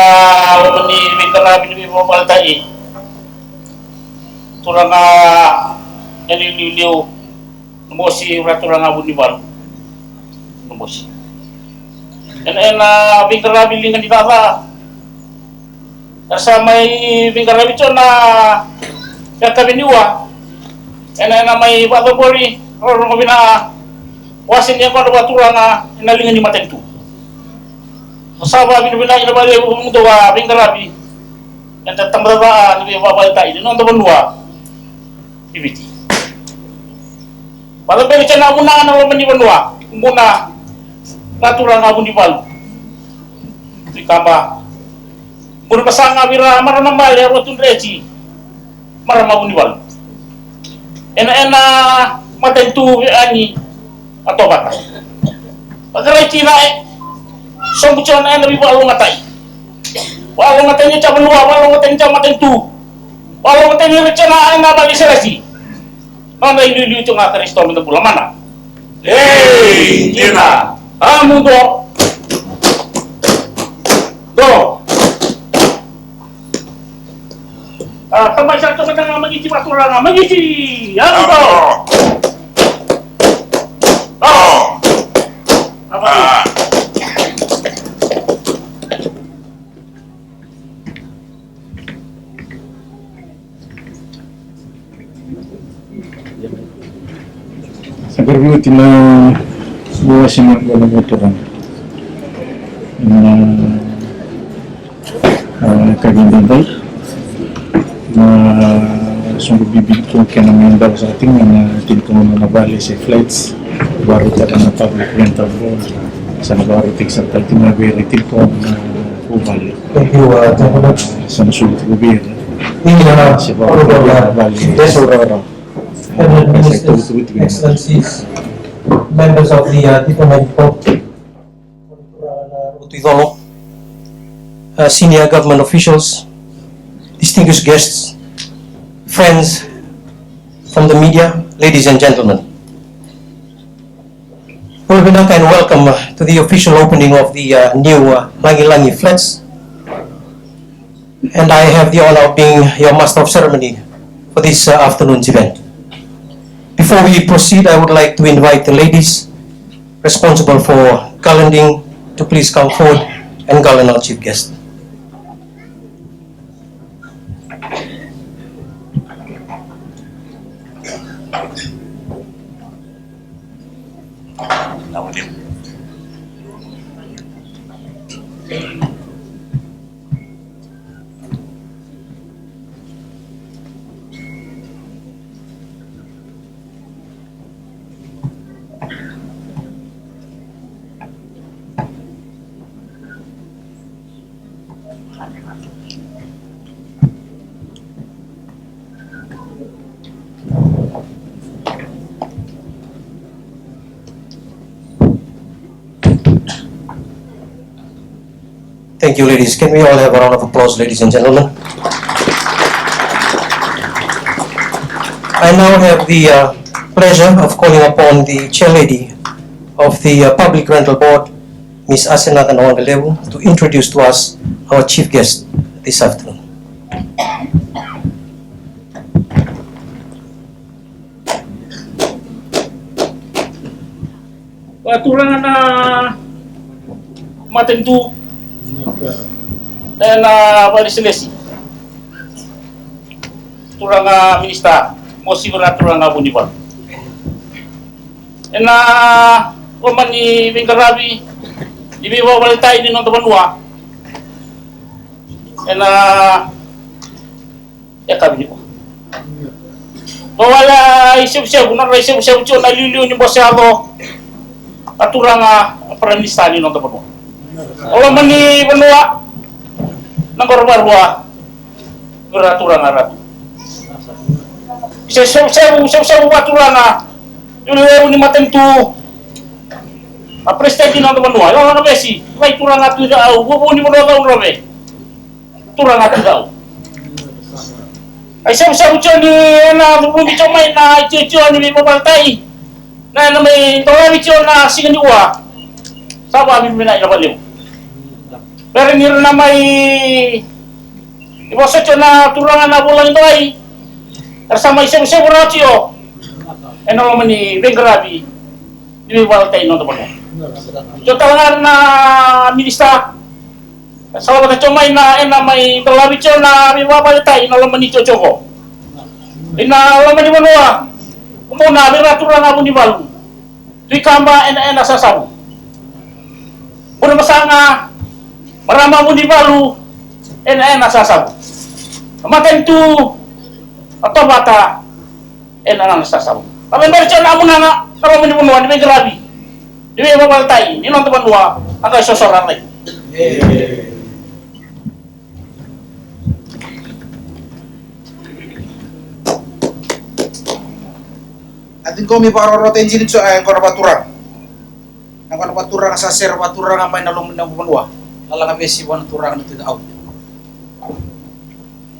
loma ni veiqaravi ni veivakavaletai. Turaga ena iliuliu. Mosi, ura turaga Vunivalu. Mosi. Ena ena veiqaravi liga ni caca. Era sa mai veiqaravi tiko na yakavi niua. Ena ena mai vakacabori rorogo vina wase ni yagoda vakaturaga ena liga ni matanitu. Sa vakavinavinaka vakalevu mudou a veiqaravi. Eda tabacakacaka ni veivakavaletai ni noda vanua. I Viti. Vakacabori tiko na vuna na loma ni vanua, vuna na turaga Vunivalu. Ikaba. Muri vasaga vira marama male a Rua Tudreti. Marama Vunivalu. Ena ena matanitu veiani a Tovata. Vakarai tiko na e sobu tiko na ena veivakalougatai. Vakalougatai ni tiko vanua, vakalougatai ni tiko matanitu. Vakalougatai ni tiko na ena vale i Selesi. Nona iliuliu tiko ga Karisito me da bula mana. Ei, dina. A muduo. Do. A, tamai sa toka tale ga magiti vakaturaga, magiti. A muduo. Do. A. Sa qaravi oti na wase ni yagoda vakaturaga. Na, a, ka vei daidai. Na soqo bibi tu kena mai dava saka tiko na tiko na vale se flats. Vakarautaka na public rental hall. Sa na vakarautaki saka tale tiko na vei ira tiko na vuvale. Thank you, uh, gentlemen. Sa na soli tiko vei ira. The, uh, honorable, uh, guests, cabinet ministers, excellencies, members of the, uh, diplomatic corps, uh, senior government officials, distinguished guests, friends from the media, ladies and gentlemen. Bula vinaka and welcome, uh, to the official opening of the, uh, new, uh, Lagilagi Flats. And I have the honor of being your master of ceremony for this, uh, afternoon's event. Before we proceed, I would like to invite the ladies responsible for garlanding to please come forward and garland our chief guest. Thank you, ladies. Can we all have a round of applause, ladies and gentlemen? I now have the uh, pleasure of calling upon the chair lady of the uh, Public Rental Board, Miss Asenaka Nawaqalevu, to introduce to us our chief guest this afternoon. Vakaturaga na matanitu ena vakalesilesi, turaga minisita, mo sivira turaga vunivalu. Ena loma ni veiqaravi ni veivakavaletai ni noda vanua ena e ka viniko. Vawala i sevusevu, nodra i sevusevu tio na liuliu ni bose yaco a turaga Prime Minister ni noda vanua. O loma ni vanua na qoro varua vira turaga ratu. Se sevusevu, sevusevu va turaga liuliu ni matanitu a president ni noda vanua. Yalo na vesi, vai turaga tu au, vuvu ni vanua cau rove. Turaga turaga. Ai sevusevu tio ni ena vuvudi tio mai na itio tio ni veivakavaletai. Na ena mai dolavi tio na siga ni ua. Sa vavimina ina valeu. Vere ni ra na mai ivosa tio na turaga na vulagi dolai. Era sa mai sevusevu rawa tio ena loma ni veiqaravi ni veivakavaletai na noda vanua. Tio tale ga na minisita. Sa lavata tio mai na ena mai dolavi tio na veivakavaletai na loma ni tio tio ko. Ina loma ni vanua. Mo na vira turaga vunivalu. Tui kaba ena ena sasavu. Buna masaga marama vunivalu ena ena sasavu. Matanitu a tovata ena nana sasavu. Ka vei bari tio na munana na loma ni vanua ni veiqaravi ni veivakavaletai ni noda vanua a qai sosora rai. A ciqomi vakarorota e jini tio e qo na vaturaga. Na qo na vaturaga sa sere vaturaga mai na loma ni vanua. Lalaga vesi vua na turaga na tui au.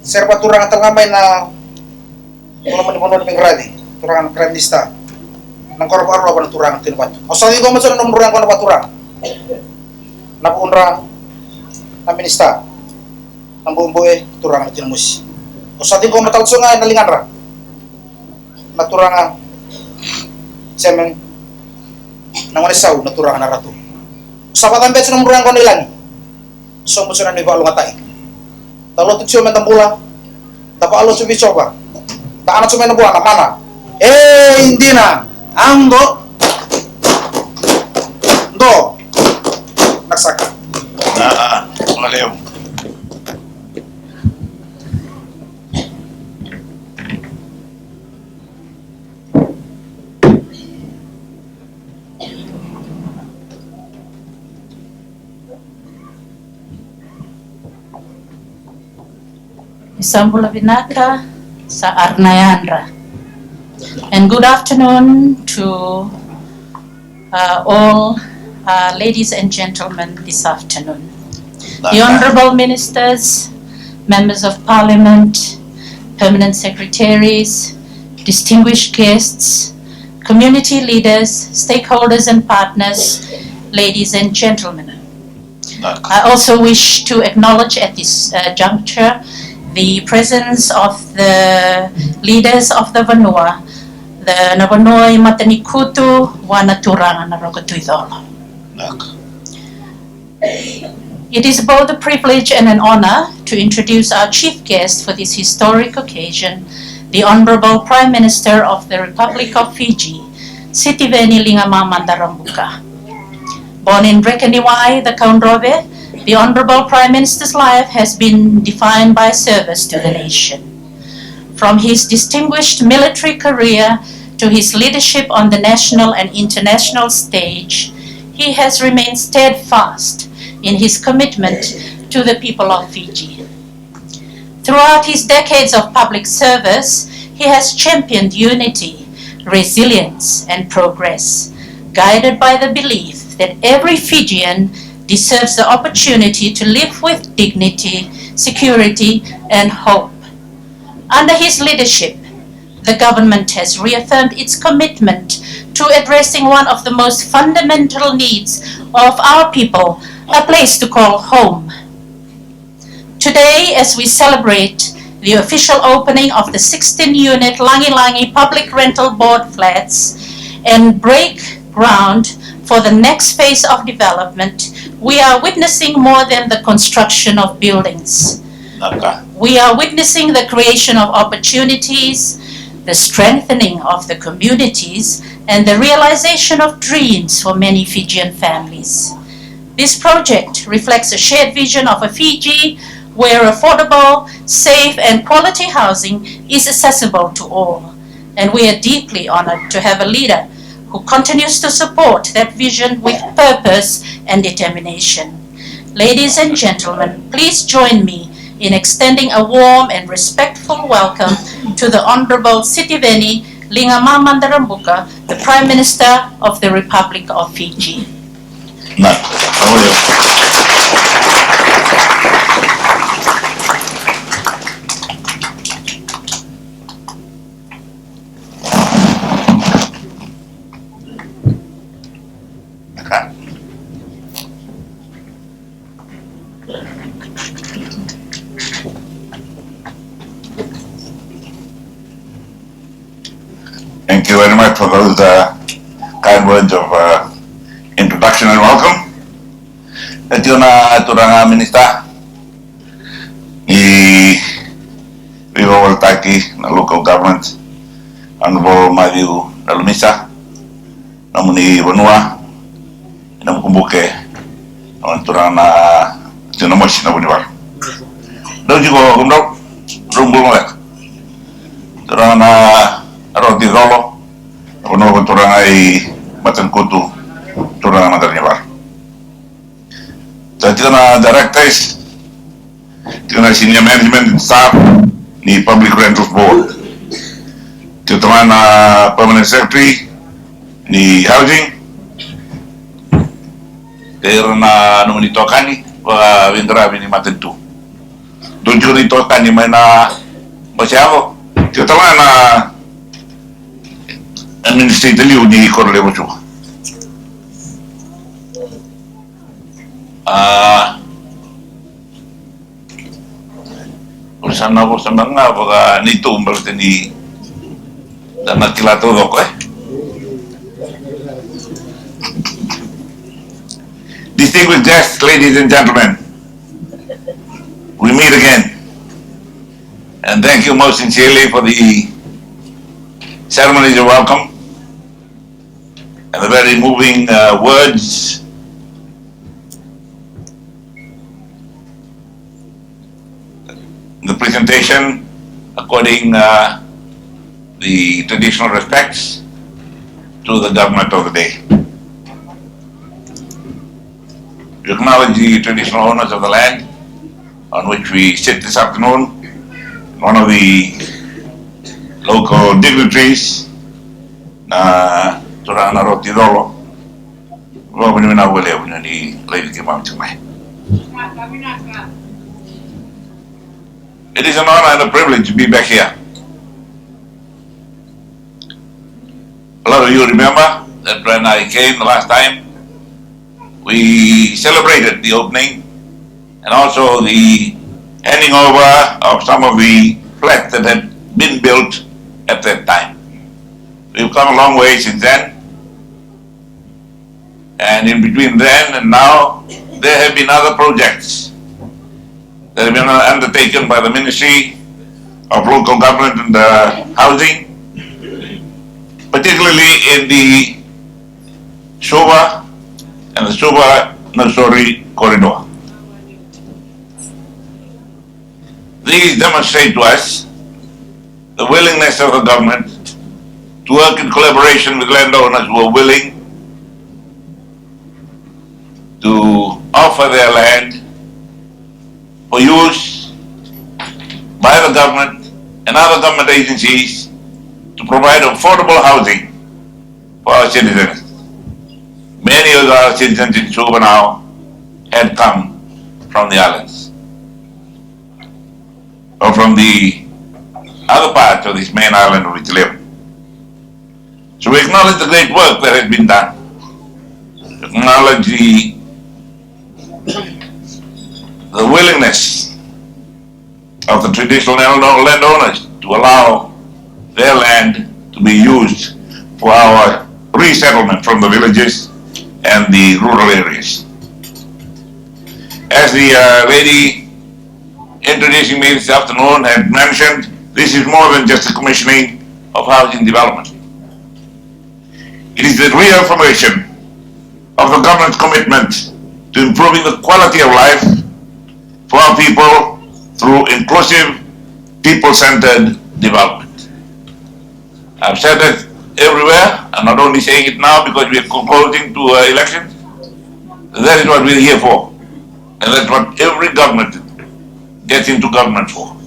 Sere vaturaga tale ga mai na loma ni vanua ni veiqaravi, turaga na Prime Minister. Na qoro vakarua vua na turaga na tui na vatu. Au sa ciqoma tio na nomu turaga qo na vaturaga. Na vudra na minisita. Na buebue turaga na tui na mosi. Au sa ciqoma tale tio ga na ligadra. Na turaga chairman na gone sau na turaga na ratu. Au sa vakacabea tio na nomu turaga qo na ilagi. Sobu tio na ni vakalougatataki. Da lotu tio me da bula. Da vakalotu vei Jiova. Da ana tio mai na bula na mana. E dina. Ando. Do. Nakasaka. Aa, valeu. Ni sa bula vinaka, sa arnayandra. And good afternoon to uh, all uh, ladies and gentlemen this afternoon. The honorable ministers, members of parliament, permanent secretaries, distinguished guests, community leaders, stakeholders and partners, ladies and gentlemen. I also wish to acknowledge at this uh, juncture the presence of the leaders of the vanua, the na vanua i Matanikutu, vua na turaga na Roko Tui Colo. It is both a privilege and an honor to introduce our chief guest for this historic occasion, the Honorable Prime Minister of the Republic of Fiji, Sitiveni Ligamamada Rabuka. Born in Brekeniwai, the Kaudrove, the Honorable Prime Minister's life has been defined by service to the nation. From his distinguished military career to his leadership on the national and international stage, he has remained steadfast in his commitment to the people of Fiji. Throughout his decades of public service, he has championed unity, resilience, and progress, guided by the belief that every Fijian deserves the opportunity to live with dignity, security, and hope. Under his leadership, the government has reaffirmed its commitment to addressing one of the most fundamental needs of our people, a place to call home. Today, as we celebrate the official opening of the sixteen unit Langilangi Public Rental Board flats and break ground for the next phase of development, we are witnessing more than the construction of buildings. We are witnessing the creation of opportunities, the strengthening of the communities, and the realization of dreams for many Fijian families. This project reflects a shared vision of a Fiji where affordable, safe, and quality housing is accessible to all. And we are deeply honored to have a leader who continues to support that vision with purpose and determination. Ladies and gentlemen, please join me in extending a warm and respectful welcome to the Honorable Sitiveni Ligamamadarabuka, the Prime Minister of the Republic of Fiji. Thank you very much for those uh, kind words of uh, introduction and welcome. E tiko na turaga minister ni veivakalougatataki na local government, Honorable Matthew Nalumisa, nomuni vanua, ena vukubuke na turaga na Tinamosi na Vunivalu. Dou tiko kumdou, dou bula maleka. Turaga na Roti Colo, na vanua ko turaga i Matanikutu, turaga na Qara ni Valu. Sa tiko na directors, tiko na senior management and staff ni Public Rentals Board. Tiko talega na permanent secretary ni housing. Kei ira na nomuni itokani vakaveiqaravi ni matanitu. Dou tiko na itokani mai na bose yavo. Tiko talega na ministry liu ni koro levu Suva. A, o sa na vosa mada ga vaka neitou baleta ni da na kila taucoko, e. Distinguished guests, ladies and gentlemen, we meet again. And thank you most sincerely for the ceremonies of welcome and the very moving uh, words, the presentation according uh, the traditional respects to the government of the day. We acknowledge the traditional owners of the land on which we sit this afternoon, one of the local dignitaries, na turaga na Roti Colo. Vakavinavinaka vakalevu ni laivi keimami tiko mai. It is an honor and a privilege to be back here. A lot of you remember that when I came the last time, we celebrated the opening and also the handing over of some of the flats that had been built at that time. We've come a long way since then. And in between then and now, there have been other projects that have been undertaken by the Ministry of Local Government and uh, Housing, particularly in the Suva and the Suva Nausori corridor. These demonstrate to us the willingness of the government to work in collaboration with landowners who are willing to offer their land for use by the government and other government agencies to provide affordable housing for our citizens. Many of our citizens in Suva now had come from the islands or from the other parts of this main island of Viti Levu. So we acknowledge the great work that has been done. We acknowledge the, the willingness of the traditional land-, landowners to allow their land to be used for our resettlement from the villages and the rural areas. As the, uh, lady introducing me this afternoon had mentioned, this is more than just the commissioning of housing development. It is the reaffirmation of the government's commitment to improving the quality of life for our people through inclusive, people-centered development. I've said that everywhere. I'm not only saying it now because we are co-, closing to, uh, elections. That is what we're here for. And that's what every government gets into government for.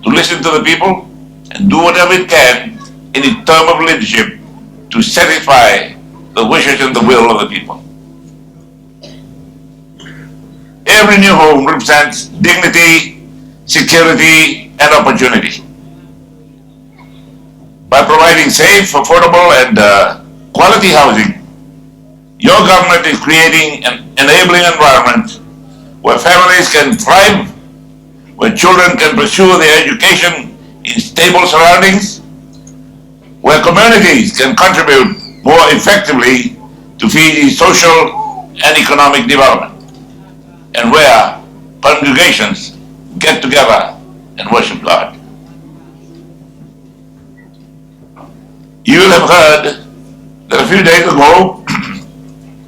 To listen to the people and do whatever it can in its term of leadership to satisfy the wishes and the will of the people. Every new home represents dignity, security, and opportunity. By providing safe, affordable, and, uh, quality housing, your government is creating an enabling environment where families can thrive, where children can pursue their education in stable surroundings, where communities can contribute more effectively to Fiji's social and economic development, and where congregations get together and worship God. You will have heard that a few days ago,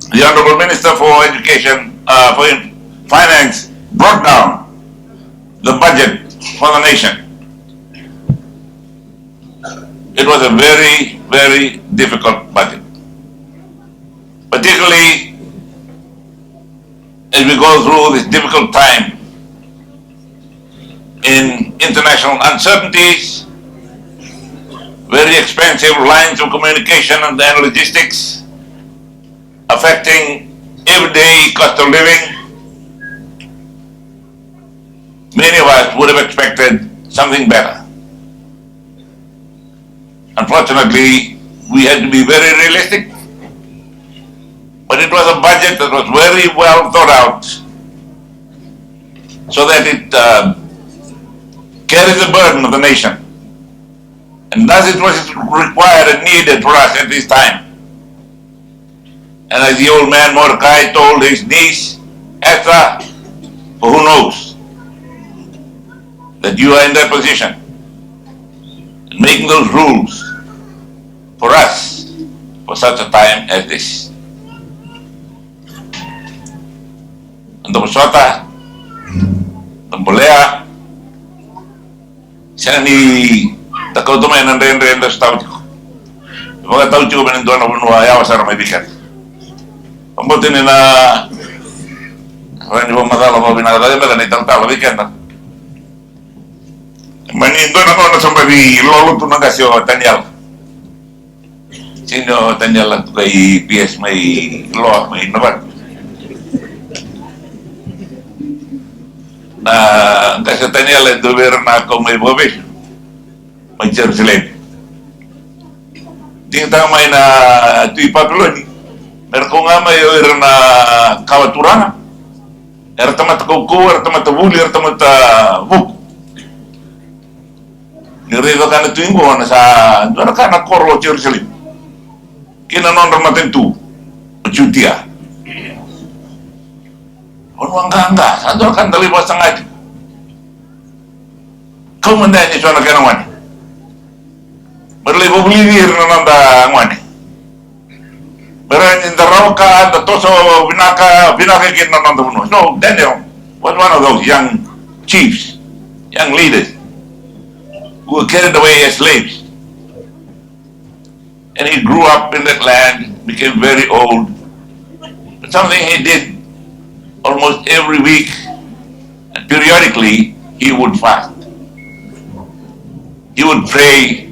the Honorable Minister for Education, uh, for Finance, brought down the budget for the nation. It was a very, very difficult budget, particularly as we go through this difficult time in international uncertainties, very expensive lines of communication and, and logistics, affecting everyday cost of living. Many of us would have expected something better. Unfortunately, we had to be very realistic, but it was a budget that was very well thought out so that it, uh, carries the burden of the nation and does it what is required and needed for us at this time. And as the old man Mordecai told his niece, Esther, "For who knows that you are in that position and making those rules for us for such a time as this?" Eda vosota, eda bolea, sega ni da kauta mai na dredre eda sotava tiko. Vakatau tiko mai na dua na vanua yawa sara mai vei keda. Vakabauta ni na rawa ni vakamacala vakavinaka cake beka na italatala vei keda. Mani dua na gauna sa baci lolo tu na qase o Taniela. Sini o Taniela tu kai P S mai Loa mai Navata. Na qase o Taniela e dua vei ira na kau mai vakavesu mai Jerusalemi. Digitaka mai na tui Papiloni me ra kau ga mai o ira na kawa turaga. Era tamata kaukauwa, era tamata vuli, era tamata vuku. Ni raica ka na tui qo na sa dua na ka na koro o Jerusalemi kei na nodra matanitu o Jutia. Vanua qaqa, sa dua na ka da lai vakasaga tiko. Kau mada yani e so na kena gone me ra lai vakavulici ira na noda gone. Me rawa ni da rawa ka, da toso vinaka, vinaka kina na noda vanua. So Daniel was one of those young chiefs, young leaders who were carried away as slaves. And he grew up in that land, became very old. But something he did almost every week, and periodically he would fast. He would pray,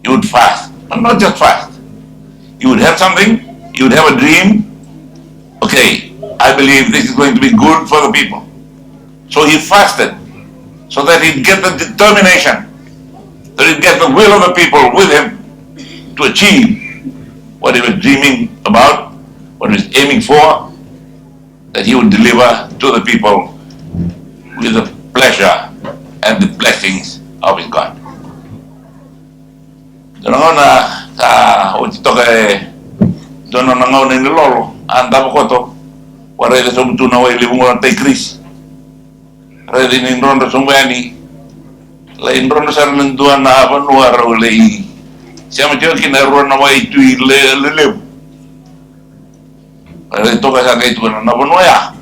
he would fast. But not just fast. He would have something, he would have a dream. Okay, I believe this is going to be good for the people. So he fasted so that he'd get the determination, that he'd get the will of the people with him to achieve what he was dreaming about, what he was aiming for, that he would deliver to the people with the pleasure and the blessings of his God. Dua na gauna sa oti toka e dua na nona gauna ni lolo, a davo koto, a raica sobu tu na wai levu qo na Tigris. Raica ni drodro sobu yani, lai drodro sara na dua na vanua rau lai sema tiko kina e rua na wai tui le- lelevu. Raica toka sa qai tukuna na vanua ya,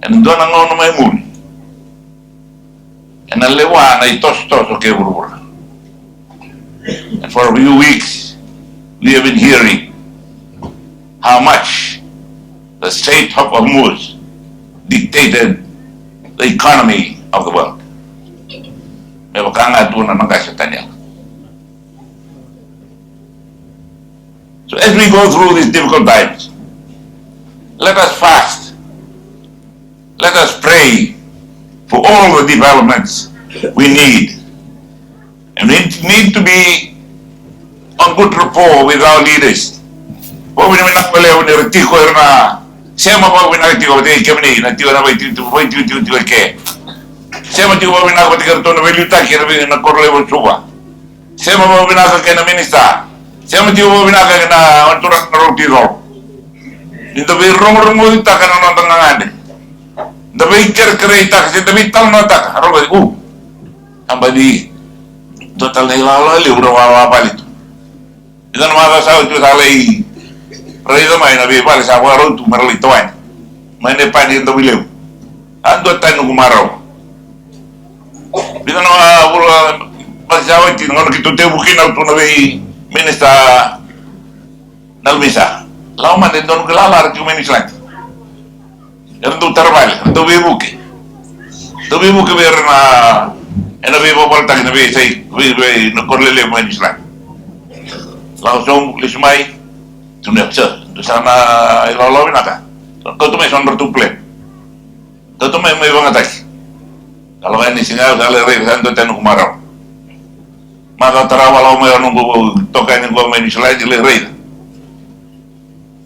ena dua na gauna mai muri, ena lewa na itosotoso kei vuravura. And for a few weeks, we have been hearing how much the Strait of Hormuz dictated the economy of the world. Me vaka ga tukuna na qase o Taniela. So as we go through these difficult times, let us fast. Let us pray for all the developments we need. And we need to be on good rapport with our leaders. Vakavinavinaka vakalevu ni ra tiko, era na sema vakavinaka tiko vata kei kemuni na tiko na vaitikotiko, vaitikotiko tiko eke. Sema tiko vakavinaka vata kei ratou na veiliutaki ena vei na koro levu o Suva. Sema vakavinaka kei na minisita. Sema tiko vakavinaka kei na turaga na rau tiko. Ni da veirogorogotaka na noda gagadre, da veikerekereitaka se da veitalanoataka, rau vei u. A badi dua tale na ilala levu ra wawa vale tu. Ida na macawa sa oti sa lai raica mai na veivale sa vakarau tu me ra lai tawani mai na ipani e Davuilevu. A dua tani noqu marau. Vica na vula basi sa oti na gauna keitou tekivu kina, au tu na vei minisita na Lumisa. Lako mada e dua noqu ilala era tiko mai Niusiladi. Era dau tara vale, era dau veivuke. Dau veivuke vei ira na, ena veivakavaletaki na veiyasai, vei, vei na koro lelevu mai Niusiladi. Lako sobu, lesu mai, tukuna, sir, dou sa na ilawalawa vinaka. Kauta mai so na nodratou plan. Kauta mai, mai vakayagataki. Ka lako yani siga, au sa lai raica, sa dua tani noqu marau. Macawa tarava lako mai o noqu itokani qo mai Niusiladi, lai raica.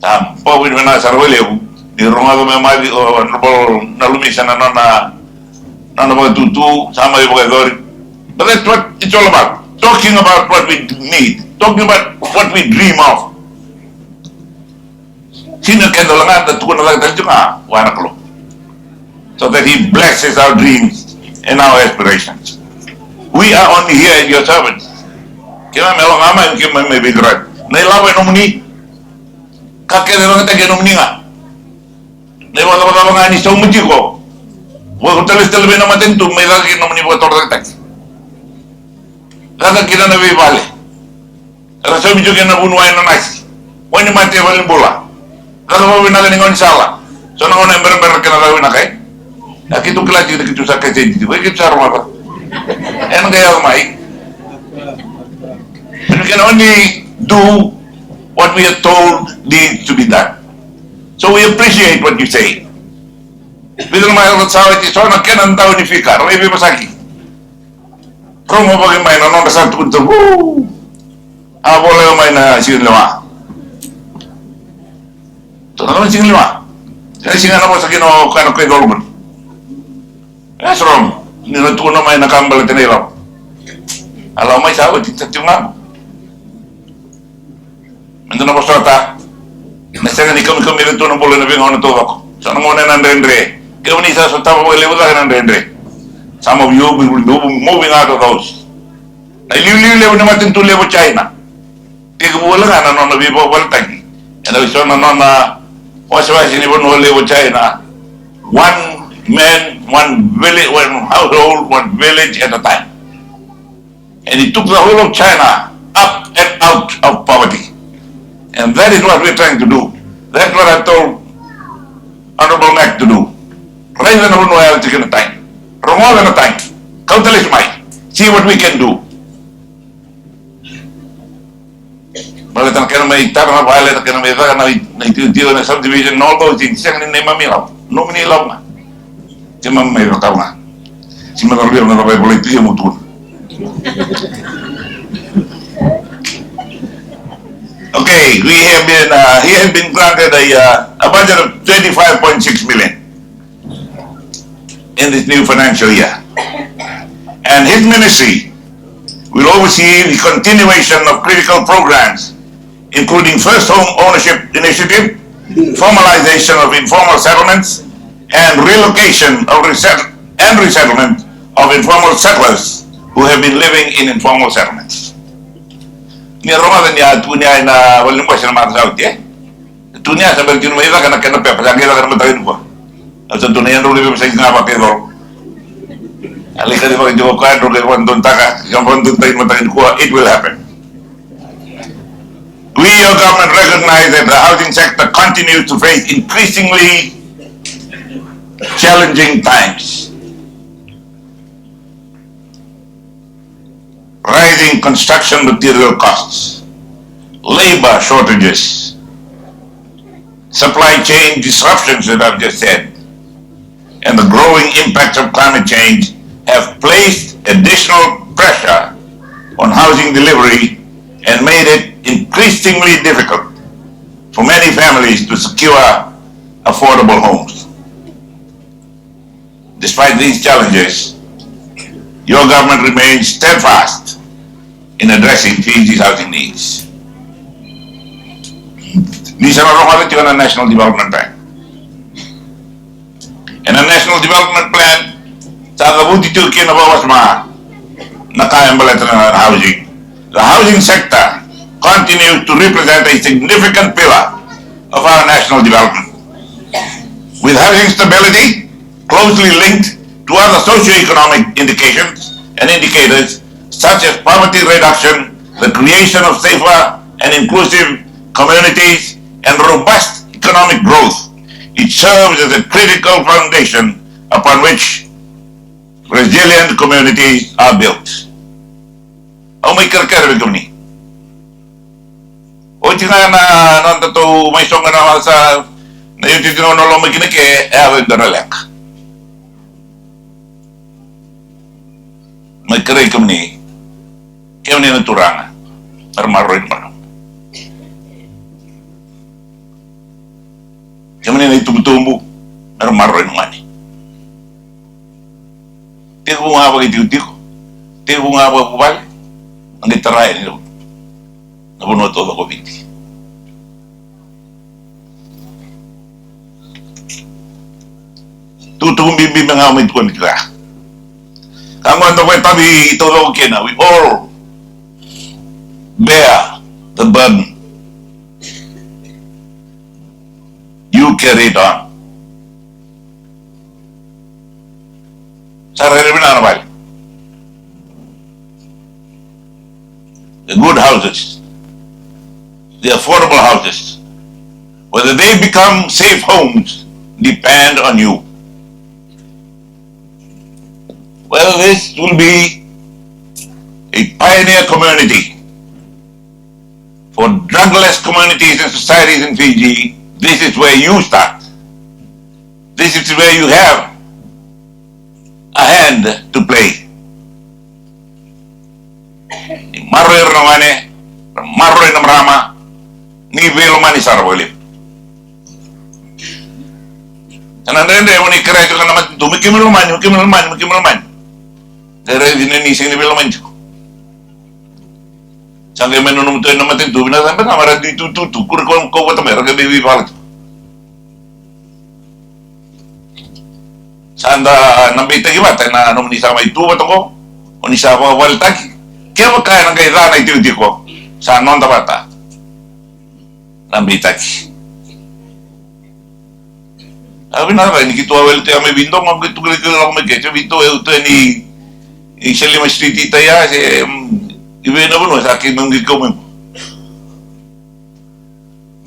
Sa vakavinavinaka sara vakalevu ni rogoca me maci o Honourable Nalumisa na nona, nona vakatutu, sa mai vakayacori. But that's what it's all about. Talking about what we need, talking about what we dream of. Sega ni keda wale ga da tukuna cake tale tiko ga vua na Kalou, so that he blesses our dreams and our aspirations. We are only here as your servants. Keimami lako ga mai, keimami mai veiqaravi. Na ilavo e nomuni. Ka kece e vakayagataki e nomuni ga. Na ivakacavacava ga ni sauma tiko, vakatale tale mai na matanitu me caka kina nomuni vakatorocaketaki. Caka kina na veivale. Era saumi tiko kina na vuniwai, na nasi, wainimate, valenibula. Caka vakavinaka ni gaunisala. So na gauna e berabera na kena caka vinaka, e? A keitou kila tiko ni keitou sa kaseti tiko, e keitou sa rogoca. Ena qai yaco mai. But we can only do what we are told needs to be done. So we appreciate what you say. Vica na macawa sa oti, so na kena dau ni fika, rai veivosaki. Rogo vaki mai na nodra sa tukuni tu. Vu. A voleka mai na siga ni lewa. Tukuna na siga ni lewa. Sa siga na vosa kina o kana koya e Solomoni. E Solomoni, ni na tukuna mai na ka baleta na ilavo. A lako mai sa oti, sa tiko ga. Me da na vosota na sega ni kamikamica tu na bula ena veigauna taucoko. So na gauna ena dredre. Kemuni sa sotava vakalevu cake na dredre. Some of you will be moving out of those. Na iliuliu levu ni matanitu levu o China. Tekivu wale ga na nona veivakavaletaki ena so na nona wasewase ni vanua levu o China. One man, one village, one household, one village at a time. And he took the whole of China up and out of poverty. And that is what we're trying to do. That's what I told Honorable Mac to do. Raica na vanua e yaco tiko na tagi. Rogoca na tagi. Kauta lesu mai. See what we can do. Baleta na kena mai tara na vale, na kena mai caka na, na itikotiko, na subdivision, na all those things, sega ni neimami ilavo. Nomuni ilavo ga. Keimami mai cakava ga. Sega ni mai cakava, na vale volai tu, ia mo tukuna. Okay, we have been, uh, he has been granted a, uh, a budget of twenty-five point six million in this new financial year. And his ministry will oversee the continuation of critical programs, including first home ownership initiative, formalization of informal settlements, and relocation of reset-, and resettlement of informal settlers who have been living in informal settlements. Ni rogoca ni a tukuni ena vale ni bose na matasauti, e? Tukuni a sa bera tiko ni mai caka na kena pepa, sa qai caka na mataka nikua. Au sa tukuna, ia drau qai vakasagai ga vakaicoro. A lai kacivaka tiko o koya, drau qai vakadodonutaka, sa vakadodonutaki na mataka nikua, it will happen. We, your government, recognize that the housing sector continues to face increasingly challenging times. Rising construction material costs, labor shortages, supply chain disruptions that I've just said, and the growing impacts of climate change have placed additional pressure on housing delivery and made it increasingly difficult for many families to secure affordable homes. Despite these challenges, your government remains steadfast in addressing Fiji's housing needs. Ni sa na rogoca tiko na National Development Plan. Ena National Development Plan, sa cavuti tiko kina vakawasoma na ka e baleta na housing. The housing sector continues to represent a significant pillar of our national development, with housing stability closely linked to other socio-economic indications and indicators such as poverty reduction, the creation of safer and inclusive communities, and robust economic growth. It serves as a critical foundation upon which resilient communities are built. Au mai kerekere vei kemuni. Oti ga na nodatou mai soqo na wasa, na iotioti ga na loma kina ke, e yaco e dua na leqa. Mai kerei kemuni, kemuni na turaga, mera maroroi na marama. Kemuni na itubutubu, mera maroroi na gone. Tekivu ga vakaitikotiko, tekivu ga vakavuvale, na qai tara yani na vanua taucoko o Viti. Tukutuku bibi me ga mai tukuni kina. Ka qo e dau vakaitavi taucoko kina, we all bear the burden. You carry it on. Sa rairai vinaka na vale. The good houses, the affordable houses, whether they become safe homes depend on you. Whether this will be a pioneer community for drugless communities and societies in Fiji, this is where you start. This is where you have a hand to play. Ni maroroi ira na gone, ra maroroi na marama, ni veilomani sara vakalevu. Sa na dredre mo ni kerea tiko na matanitu, me keimami lomani, me keimami lomani, me keimami lomani. Qai raici ni sega ni veilomani tiko. Sa qai mai nanuma tu na matanitu, vinaka sara beka ga me ra dui tututu, kure kau vata mai, ra qai mai veivala tiko. Sa da na beitaki vata ena nomuni sa mai tu vata qo, o ni sa vakavaletaki. Kevaka ena qai ca na itikotiko, sa noda vata na beitaki. A vinaka ni keitou a wele tu ya mai Vidogo, a mai tukuna keitou lako mai ke, se Vidogo e utu ni i Selima Street i Taia, se, mm, i vei na vanua sa kei na qi kau mai.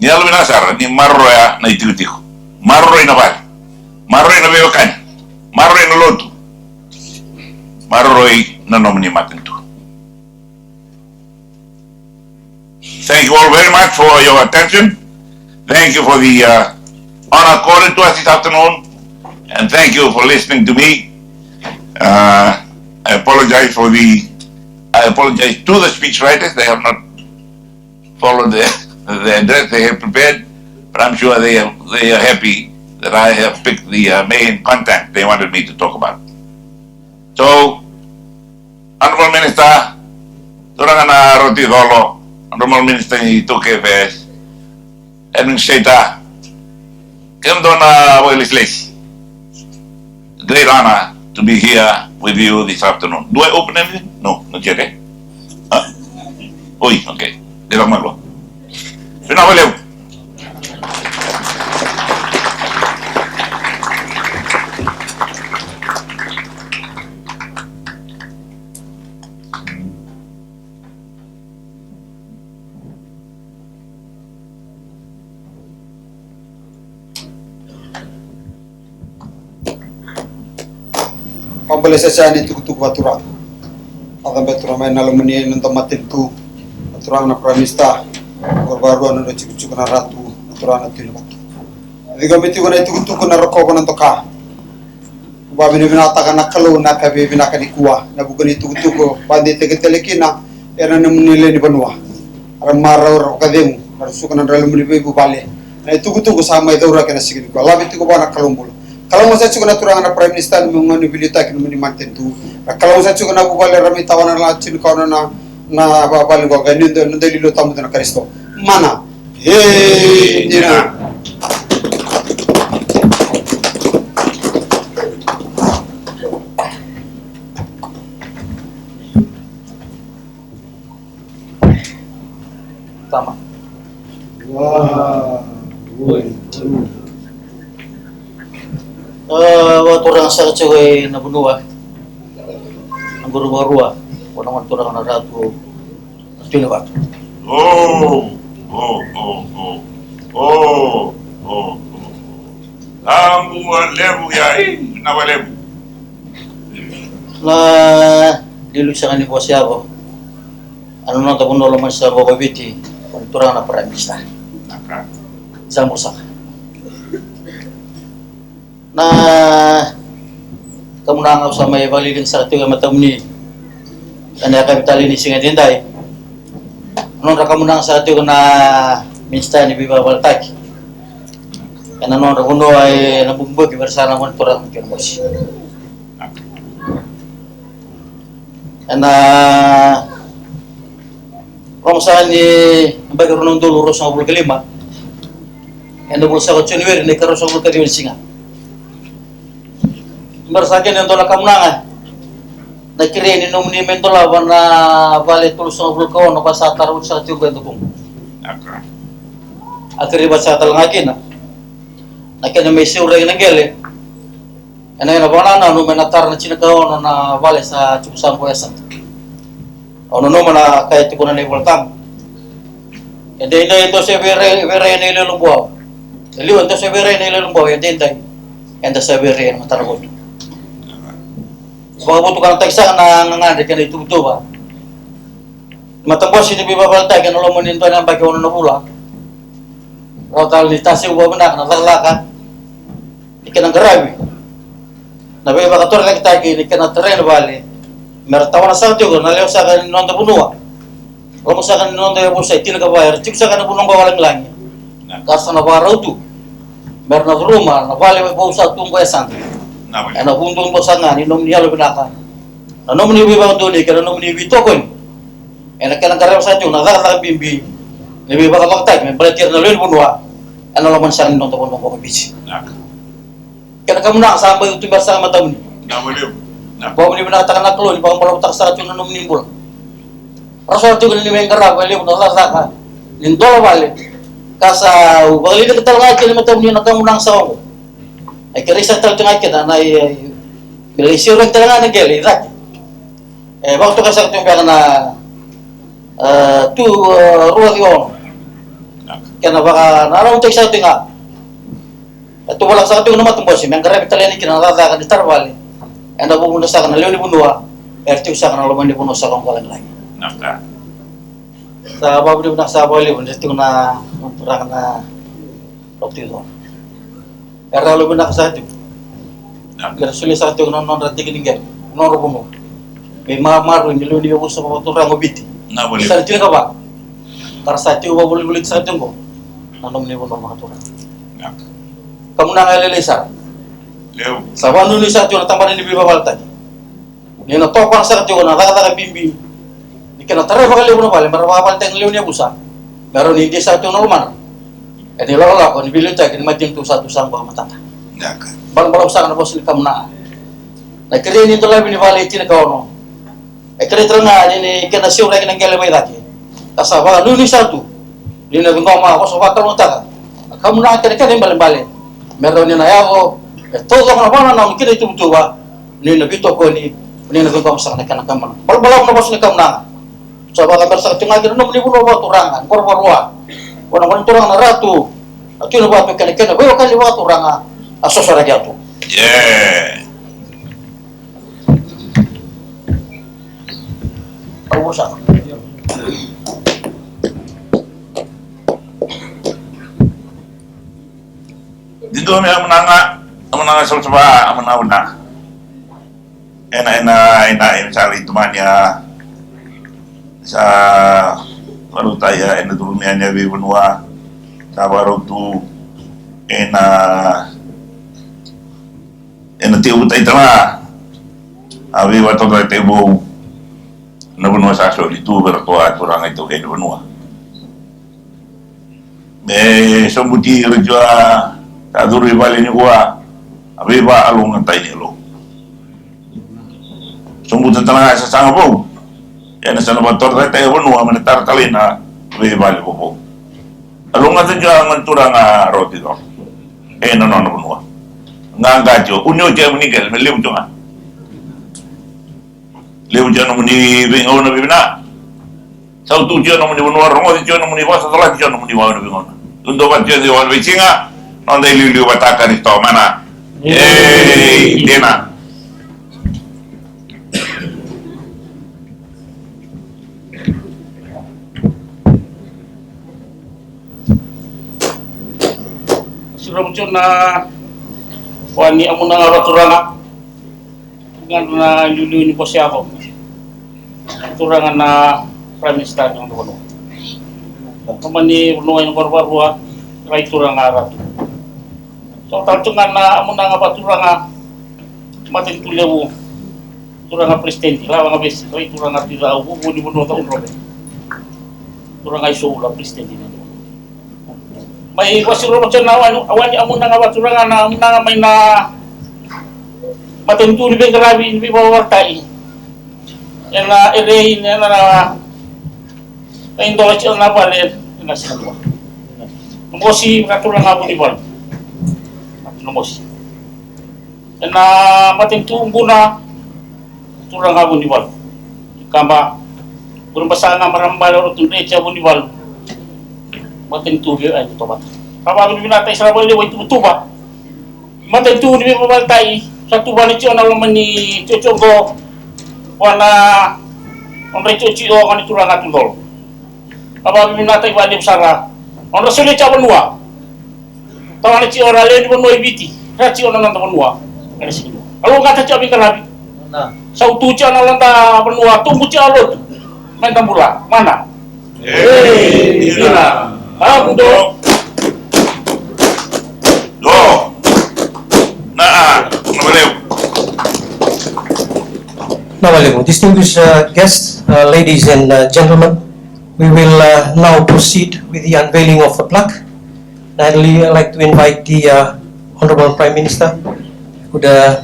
Ni yalo vinaka sara, ni maroroya na itikotiko. Maroroi na vale. Maroroi na veiwekani. Maroroi na lotu. Maroroi na nomuni matanitu. Thank you all very much for your attention. Thank you for the uh, honor accorded to us this afternoon, and thank you for listening to me. Uh, I apologize for the. I apologize to the speechwriters. They have not followed the, the address they have prepared, but I'm sure they are, they are happy that I have picked the uh, main content they wanted me to talk about. So, Honorable Minister, turaga na Ratu i Colo, Honorable Minister ni ITaukei Affairs, Administrator, kemudou na vakailesilesi. Great honor to be here with you this afternoon. Do I open anything? No, not yet, eh? Huh? Oi, okay. Dira mai lua. Vinaka vakalevu. Au bale sasa ni tukutuku vaturaga. Au cabe turaga mai na lomuni na noda matanitu. Vaturaga na Prime Minister. Qori varua na noda tikutuku na Ratu. Vaturaga na Tui Navatu. Ciqomi tiko na itukutuku na rokova na doka. Vakavinavinakataka na Kalou na ka veivinaka nikua, na vuku ni tukutuku vakadeitaki tale kina era na nomuni lewe ni vanua. Ra marau, ra vakacegu, ra suka na dra lomuni veivuvale. Na itukutuku sa mai cauraki ena siga nikua. Lave tiko vua na Kalou bula. Kalougata tiko na turaga na Prime Minister, na nomuni veiliutaki, na nomuni matanitu. Ra kalougata tiko na vuvale, ra mai tawana na tinikaono na, na vavale qo, qai nuidua, nuidua lilo tabu na Karisito. Mana. Hey, dina. Tama. Wow. Oi. Ah, vakaturaga saka tiko ena vanua. Na qori vakarua, o na gone turaga na Ratu. Tui Navatu. Oh, oh, oh, oh. Oh, oh, oh, oh. Tabu vakalevu ya, eh, na vakalevu. Na liuliu saka ni vosa yaco. Ena noda vanua lomani saka o Viti, o na turaga na Prime Minister. Naka. Sa bula saka. Na kamunaga au sa mai vakaliliga saka tiko e matamuni ena yakavi talei ni siga edaidai. Nodra kamunaga saka tiko na minisita ni veivakavaletaki ena nodra vanua ena bukibuki vei ira saka na gone turaga kei na mosi. Ena loma saka ni yabaki rua na udolu ruasagavulu ka lima, ena vula saka o January, na ikaruasagavulu ka ciwa ni siga. Bera saka kina e dua na kamunaga na kerei ni nomuni mai dolava na vale tolusagavulu ka ono ka sa tara oti saka tiko qo e dakuqu. A kerei vata saka tale ga kina na kena mai seuraki na qele. Ena, ena vakanananu me na tara na tinikaono na vale sa tiko saka qo e yasada. Au nanuma na ka e tukuna na iVolatabu. E daidai e dua sa veirai, veirai ena iloilo buau. E liu e dua sa veirai ena iloilo buau, e daidai eda sa veirai ena matana votu. Vakavotukanataki saka na gagadre kei na ituvatuva. Matabose ni veivakavaletaki ena loma ni dua na yabaki ono na vula. Rawa tale ni tasevu vakavinaka na cakacaka ni kena qaravi na veivakatorocaketaki ni kena tarai na vale me ra tawana saka tiko na lewe saka ni noda vanua. Loma saka ni noda yavusa e tinikava era tiko saka ena vanua oqo vakalagilagi. Ka sa na vakarau tu me ra na curuma na vale vou sa tu oqo e yasada. Ena vu duadua saka ga ni nomuni yalovinaka, na nomuni veivakadonui kei na nomuni veitokoni. Ena kena qarava saka tiko na cakacaka bibi ni veivakacokotaki me baleti ira na lewe ni vanua ena loma ni saka ni noda vanua oqo ko Viti. Kena kamunaga sa mai tubera saka matamuni. Vakavinavinakataka na Kalou ni vakabalavu saka tiko na nomuni bula. Ra sota tiko ni mai qarava e levu na cakacaka ni dola vale ka sa vakaliuca tale ga kina matamuni na kamunaga sa oqo. E kerei saka tale tiko ga kina na i, i, i lai seuraki tale ga na qele i cake. E vakatokai saka tiko beka na, e, tu, e, rua ciwa ono. Kena vakananautaki saka tiko ga. E tuvalaka saka tiko na matabose me qaravi tale yani kina na cakacaka ni tara vale ena vuvuna saka na lewe ni vanua era tiko saka na loma ni vanua saka oqo lagilagi. Sa vakavinavinaka saka vakalevu ni tiko na turaga na Rotiko. Era yalo vinaka saka tiko. Era solia saka tiko na nodra diki ni qele, nodra vanua. Vei mamarui ni lewe ni yavusa vakaturaga o Viti. Sa na tiko ka va. Tara saka tiko, vakavolivoliti saka tiko na nomuni vanua vakaturaga. Kamunaga e lailai sara. Sa vakanuinui saka tiko na tabana ni veivakavaletaki. Ni na tokona saka tiko na cakacaka bibi ni kena tarai vakalevu na vale me ra vakavaletaki na lewe ni yavusa, me rawa ni dei saka tiko na lomana ena ilakolako ni veiliutaki ni matanitu sa tu saka qo e matada. Balabalavu saka na vosa ni kamunaga. Na kerei ni dolavi ni vale e tinikaono. E kerei tale ga ni kena seuraki na qele mai cake. Ka sa vakanuinui saka tu ni na ciqoma, vosa vakalougatataka na kamunaga kei na kena ibalebale me rawa ni na yaco e taucoko na vakanananu kei na ituvatuva. Ni na veitokoni, ni na ciqoma saka na kena kamunaga. Balabalavu na vosa ni kamunaga. Sa vakacabera saka tiko ga ki na nomuni vanua vakaturaga, qo Rovarua. Ko na gone turaga na Ratu, a tu na vatu kei na kena veiwekani vakaturaga, a sosoraki atu. Au vosa. Didua me amunaga, amunaga savasava, amunaga vuna. Ena, ena, ena, ena sa lai tomani a, sa vakarautai a, ena curumi yani a veivanua, sa vakarau tu, ena, ena tekivu tai tala, a veivakatorocaketaki vou, na vanua sa soli tu, vei ratou a turaga iTaukei ni vanua. Me sobuti ira tiko a sa curu i vale nikua, a veivakalougatataki ni Kalou. Sobuta tale ga e sasaga vou. Ena sa na vakatorocaketaki e vanua me na tara tale na veivale vovou. A lougata tiko a gone turaga Roti Colo. Ena nona vanua. Qaqa tiko, uni oti e muni qele, me levu tiko ga. Levu tiko na muni veigauna vivina. Sautu tiko nomuni vanua, rogoci tiko nomuni vosa, colati tiko nomuni vau ena veigauna. Dodonu vata tiko na veigauna veisiga, noda iliuliu vata Karisito, mana. Ei, dina. Siro tiko na wani amunaga vakaturaga. Turaga na liuliu ni vosa yaco. Turaga na Prime Minister ni noda vanua. Loma ni vanua ena Vakarauwai, rai turaga Ratu. So tale tu ga na amunaga vakaturaga, matanitu levu, turaga President, lava ga vesi, rai turaga Tui Cau, vuvu ni vanua Cakaudrove. Turaga Isoula, President ni noda vanua. Mai Vasirovo tiko na wani, wani amunaga vakaturaga, na amunaga mai na matanitu ni veiqaravi ni veivakavaletaki. Ena erei, ena na, na idola tiko na vale, ena siga dua. Na mosi, na turaga Vunivalu. Na mosi. Ena matanitu Buna, turaga Vunivalu. Kaba, Burebasaga, Marama Bale, Rotudreti, Vunivalu. Matanitu vei ai ni tovata. Ka vakavinavinaka sara vakalevu i tuvatuva. Matanitu ni veivakavaletaki, sa tuvana tiko na loma ni tiko tiko qo. Vua na nodra tiko tiko qo ni turaga Tucolo. Ka vakavinavinaka vakalevu sara. Nodra solia tiko vanua. Tawana tiko na lewe ni vanua i Viti, ra tiko na noda vanua. Ena siga nikua. Kalougata tiko a veiqaravi. Sautu tiko na noda vanua, tubu tiko a lotu. Meda bula, mana. Ei, dina. Amudo. Do. Na, na valevu. Na valevu. Distinguished, uh, guests, uh, ladies and, uh, gentlemen, we will, uh, now proceed with the unveiling of the plaque. I'd li-, like to invite the, uh, Honorable Prime Minister could, uh,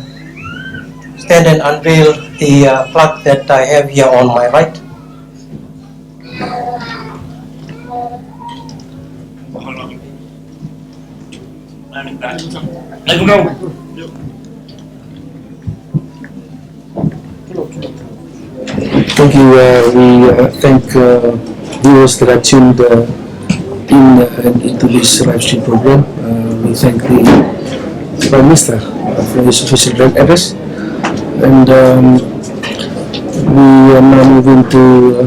stand and unveil the, uh, plaque that I have here on my right. Thank you. Uh, we, uh, thank, uh, viewers that are tuned, uh, in, uh, into this live stream program. Uh, we thank the Prime Minister, uh, for his official address. And, um, we are now moving to, uh,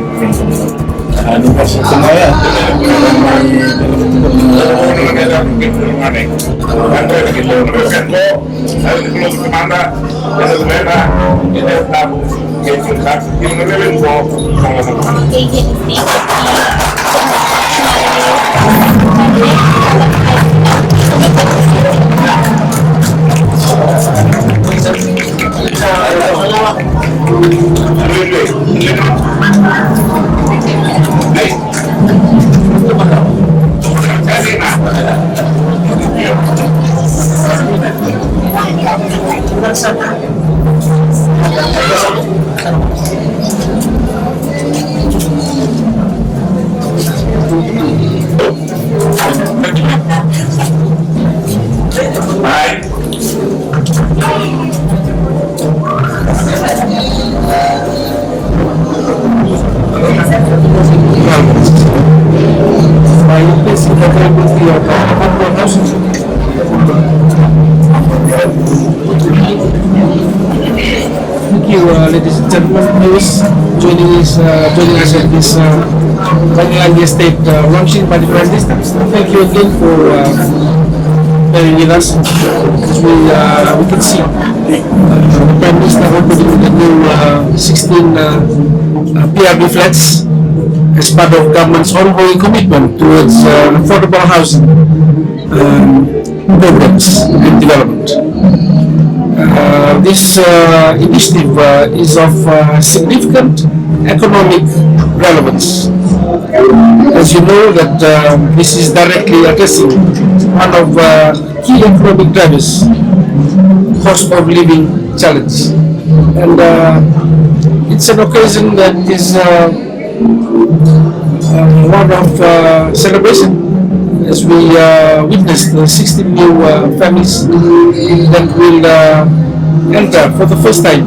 Thank you, uh, ladies and gentlemen, viewers, joining us, uh, joining us at this, uh, Lagilagi Estate, uh, launching by the Prime Minister. Thank you again for, uh, bearing with us. As we, uh, we can see, uh, the Prime Minister opening the new, uh, sixteen, uh, uh, P R B flats as part of government's ongoing commitment towards, uh, affordable housing, um, programs and development. Uh, this, uh, initiative, uh, is of, uh, significant economic relevance. As you know that, uh, this is directly addressing one of, uh, key economic drivers, cost of living challenge. And, uh, it's an occasion that is, uh, uh, one of, uh, celebration as we, uh, witness the sixteen new, uh, families that will, uh, enter for the first time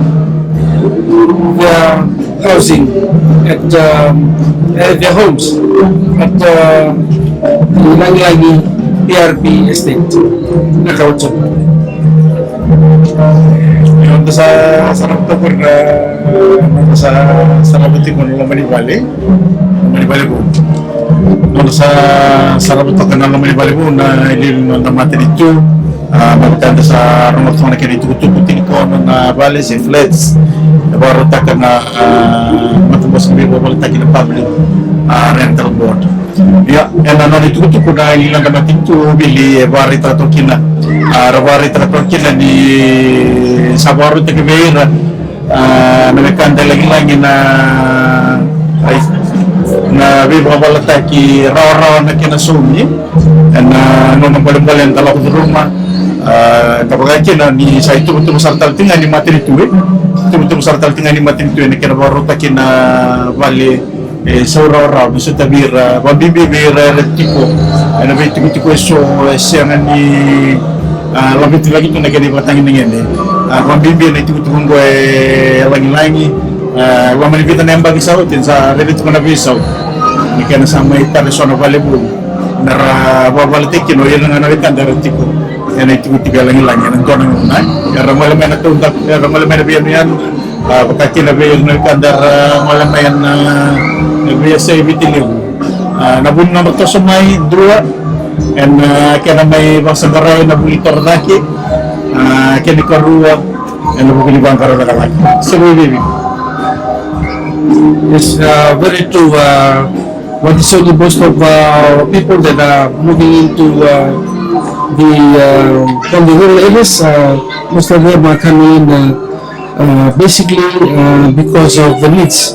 their housing at, um, at their homes at, uh, Lagilagi P R B Estate. Na kawacha. Io, da sa sarava toka na, da sa sarava tiko na loma ni vale, loma ni vale vou. Da sa sarava toka na loma ni vale vou, na iliuliu ni noda matanitu. A, baleta da sa rogoca toka na kena itukutuku tiko na, na vale se flats e vakarautaka na, a, matabose ni veivakavaletaki na public, a, rental board. Ia, ena nona itukutuku na iliuliu ni matanitu, o Vili e vakaraitaka toka kina, a, ra vakaraitaka toka kina ni sa vakarautaki vei ira, a, na wekada e lagilagi na, ai, na veivakavaletaki rawarawa na kena saumi ena gauna bolebole eda lako curuma. A, ka vaka kina ni sa ituvatuva sara tale tiko ga ni matanitu, e, ituvatuva sara tale tiko ga ni matanitu ena kena vakarautaki na vale E sau rawarawa me sotavi ira, vakabibi vei ira era tiko ena veitikotiko eso e sega ni, a, laveti cake tu na kena ivakatagedegede. A, vakabibi ena itikotiko oqo e lagilagi. A, loma ni vica na yabaki sa oti eda sa raica tiko na veisau, ni kena sa mai tara eso na valevuli me ra vakavaletaki kina o ira ga na wekada era tiko ena itikotiko e lagilagi ena dua na gauna. Era gole mai na taudaku, era gole mai na veiyanuyanu, a, vaka kina vei ira na wekada era gole mai ena, e, veiyasai Viti Levu. A, na vuli nodra toso mai, dua, ena, a, kena mai vakasaqarai na vuli torocake, a, kena ikarua ena vuku ni vaqara cakacaka. Se vei vei. Yes, uh, very true. Uh, what is showing most of, uh, people that are moving into, uh, the, uh, from the rural areas, uh, most of them are coming in, uh, uh, basically, uh, because of the needs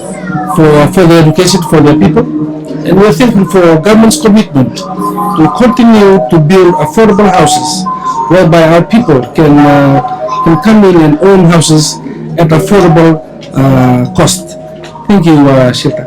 for further education for their people. And we're thankful for government's commitment to continue to build affordable houses whereby our people can, uh, can come in and own houses at affordable, uh, cost. Thank you, uh, Shita.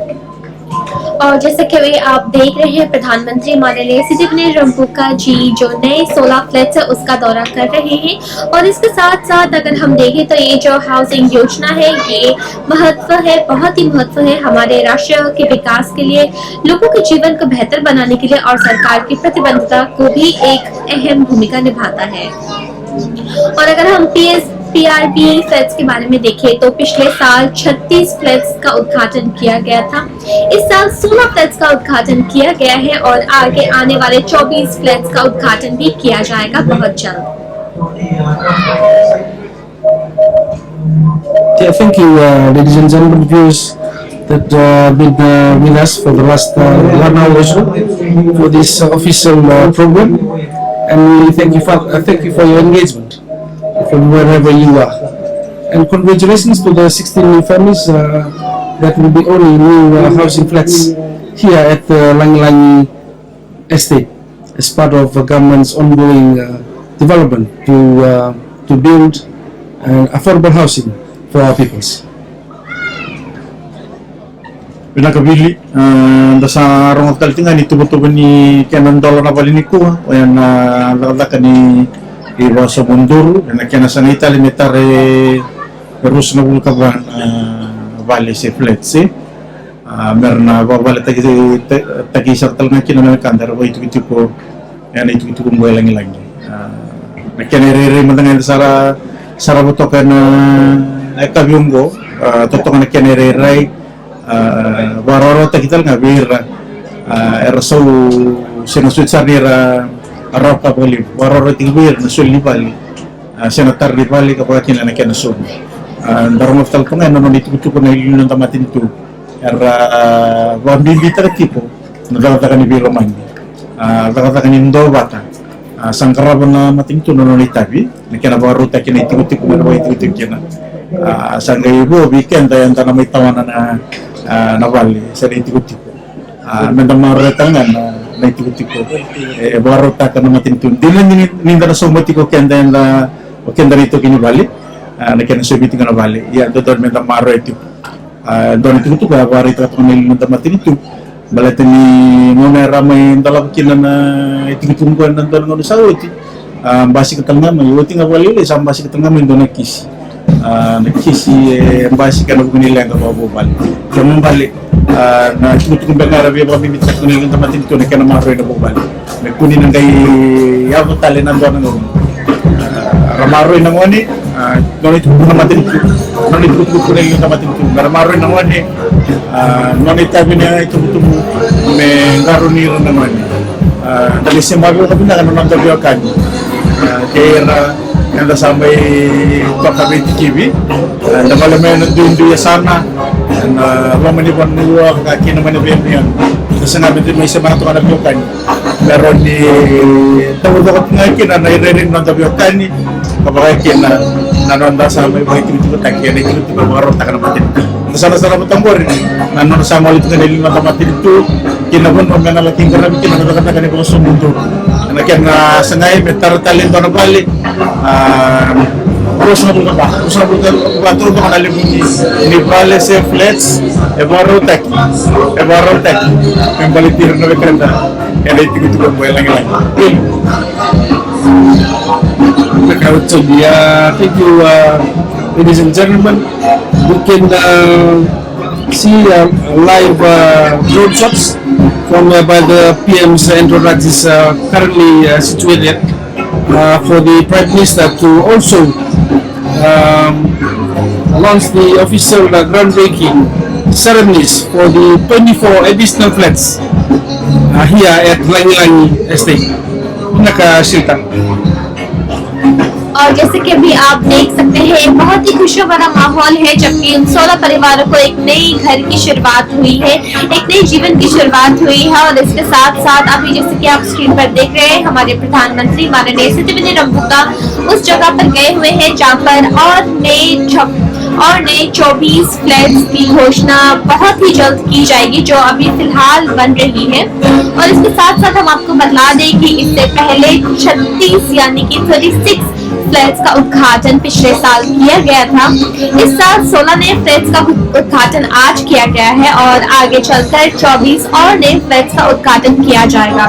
और जैसा कि अभी आप देख रहे हैं, प्रधानमंत्री माननीय श्री देवेंद्र फडणवीस जी जो नए सोलह फ्लैट्स है, उसका दौरा कर रहे हैं। और इसके साथ साथ अगर हम देखें, तो ये जो हाउसिंग योजना है, ये महत्व है, बहुत ही महत्व है हमारे राष्ट्र के विकास के लिए, लोगों के जीवन को बेहतर बनाने के लिए, और सरकार की प्रतिबद्धता को भी एक अहम भूमिका निभाता है। और अगर हम पीएस पीआरबी फ्लैट्स के बारे में देखें, तो पिछले साल छत्तीस फ्लैट्स का उद्घाटन किया गया था। इस साल सोलह फ्लैट्स का उद्घाटन किया गया है और आगे आने वाले चौबीस फ्लैट्स का उद्घाटन भी किया जाएगा बहुत जल्द। Yeah, thank you, uh, ladies and gentlemen, viewers that, uh, been, uh, with us for the last, uh, one hour or so for this, uh, official, uh, program, and we thank you for, uh, thank you for your engagement from wherever you are, and congratulations to the sixteen new families, uh, that will be owning new, uh, housing flats here at the Langilangi Estate as part of the government's ongoing, uh, development to, uh, to build, uh, affordable housing for our peoples. Vinaka Vili, ah, da sa rogoca tale tiko ga ni tuvatuva ni kena dola na vale nikua, oya na cakacaka ni vakasaumuduru, ena kena sagai tale me tara e ruasagavulu ka va na vale se flats, e. Ah, me ra na vakavaletaki, ta-, taki sara tale ga kina na wekada era vakaitikotiko ena itikotiko oqo e lagilagi. Ah, na kena irairai mada ga eda sa ra, sa ra votoka ena yakavi oqo, ah, totoka na kena irairai, ah, vakarawarawataki tale ga vei ira, ah, era sau sega soti sara ni ra rawa ka vakalevu. Vakarawarawataki vei ira na soli ni vale, ah, se na tara ni vale ka vaka kina na kena sobu. Ah, da rogoca tale toka ga ena nona itikotiko na iliuliu ni noda matanitu. Era, ah, vakabibitaka tiko na cakacaka ni veilomani, ah, cakacaka ni duavata. Ah, sa qarava na matanitu na nona itavi, na kena vakarautaki na itikotiko me na vakaitikotiko kina. Ah, sa qai vo vei keda eda na mai tawana na, ah, na vale se na itikotiko. Ah, meda maroroya tale ga na, na itikotiko e vakarautaka na matanitu. Dina ni, ni da na sauma tiko keda eda, o keda na itaukei ni vale, ah, na kena saumi tiko na vale. Ia dodonu meda maroroya tiko. Ah, dua na itukutuku a vakaraitaka toka na iliuliu ni noda matanitu. Baleta ni gauna era mai dolava kina na itikotiko oqo ena dua na gauna sa oti, ah, basika tale ga mai, oti ga vakalailai sa basika tale ga mai dua na kisi. Ah, na kisi e basika ena vuku ni leqa vakavuvale. Kena ibalebale, ah, na itukutuku beka era via vakabibitaka na iliuliu ni noda matanitu na kena maroroi na vuvale. Me kua ni na qai yaco tale ena dua na gauna. Ah, ra maroroi na gone, ah, nona itukutuku na matanitu, nona itukutuku na iliuliu ni noda matanitu. Me ra maroroi na gone, ah, nona itavi na itukutuku me qarauni ira na gone. Ah, da qai sema vakavinaka na noda veiwekani. Ah, kei ira eda sa mai toka veitikivi. Ah, da gole mai ena duidui yasana, ena loma ni vanua, vaka kina mai na veiyanuyanu. Da saga me da mai semata toka na veiwekani. Me rawa ni taucoko tiko ga kina na irairai ni noda veiwekani, ka vaka kina na noda sa mai vakaitikotikotaki ena itikotiko e vakarautaka na matanitu. Da sa na sarava toka qori na nona sa gole tiko na iliuliu ni noda matanitu ki na vanua me na laki qaravi kina na cakacaka ni vakasaumuduru. Ena kena sagai me tara tale e dua na vale, ah, Ruasagavulu ka va, ruasagavulu ka va, tolu toka na levu ni, ni vale se flats e vakarautaki, e vakarautaki me baleti ira na wekada ena itikotiko oqo e lagilagi. Thank you, uh, ladies and gentlemen. We can, uh, see, uh, live, uh, drone shots from, uh, by the P M's Entourage is, uh, currently, uh, situated, uh, for the Prime Minister to also, um, launch the official, uh, groundbreaking ceremonies for the twenty-four additional flats, uh, here at Lagilagi Estate. Vinaka Silta. और जैसे कि अभी आप देख सकते हैं, बहुत ही खुशियों भरा माहौल है, जबकि उन सोलह परिवारों को एक नई घर की शुरुआत हुई है, एक नए जीवन की शुरुआत हुई है। और इसके साथ साथ अभी जैसे कि आप स्क्रीन पर देख रहे हैं, हमारे प्रधानमंत्री माननीय सत्यवती रंभू का उस जगह पर गए हुए हैं जहाँ पर और नए छप और नए चौबीस फ्लैट्स की घोषणा बहुत ही जल्द की जाएगी, जो अभी फिलहाल बन रही है। और इसके साथ साथ हम आपको बता दें कि इससे पहले छत्तीस यानी कि थर्टी सिक्स फ्लैट्स का उद्घाटन पिछले साल किया गया था। इस साल सोलह नए फ्लैट्स का उद्घाटन आज किया गया है और आगे चलकर चौबीस और नए फ्लैट्स का उद्घाटन किया जाएगा।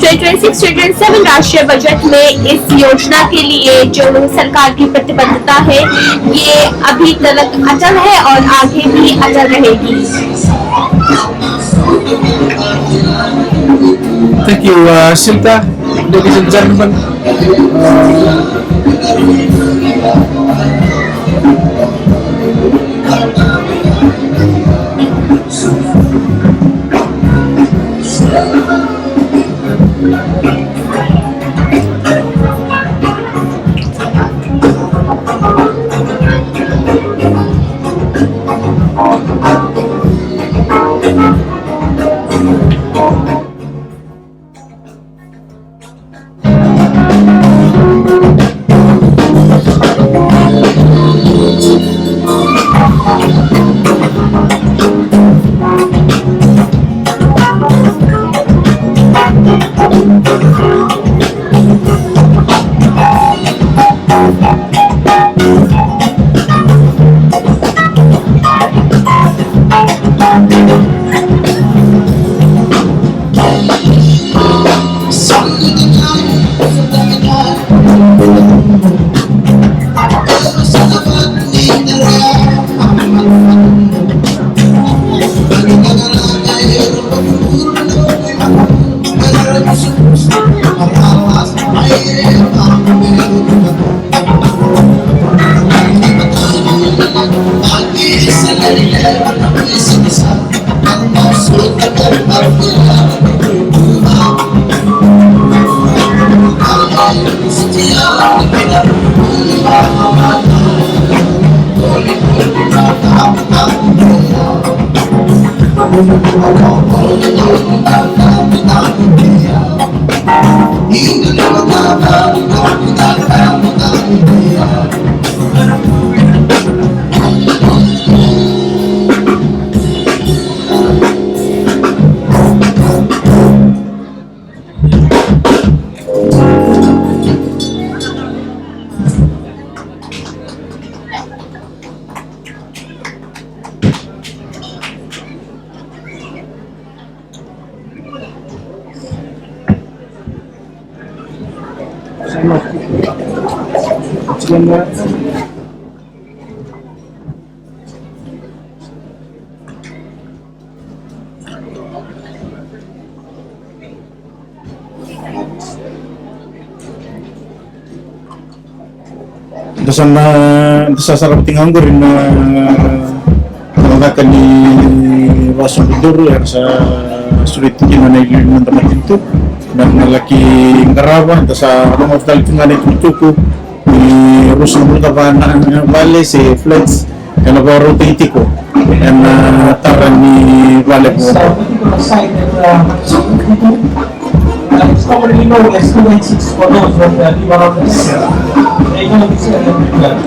Twenty twenty six twenty twenty seven राष्ट्रीय बजट में इस योजना के लिए जो सरकार की प्रतिबद्धता है, ये अभी तक अटल है और आगे भी अटल रहेगी। Thank you, uh, Silta. Ladies and gentlemen, uh, Da sa na, da sa sara vati ga oqori na, na caka ni vasu ni duru era sa sureti kina na iliuliu ni noda matanitu. Na, na laki qarava, da sa rogoca tale tu ga na itukutuku ni ruasagavulu ka va na vale se flats ena vakarautaki tiko ena tara ni vale vou. It's commonly known as two nine six for those that, uh, live around the area. They know this area pretty well.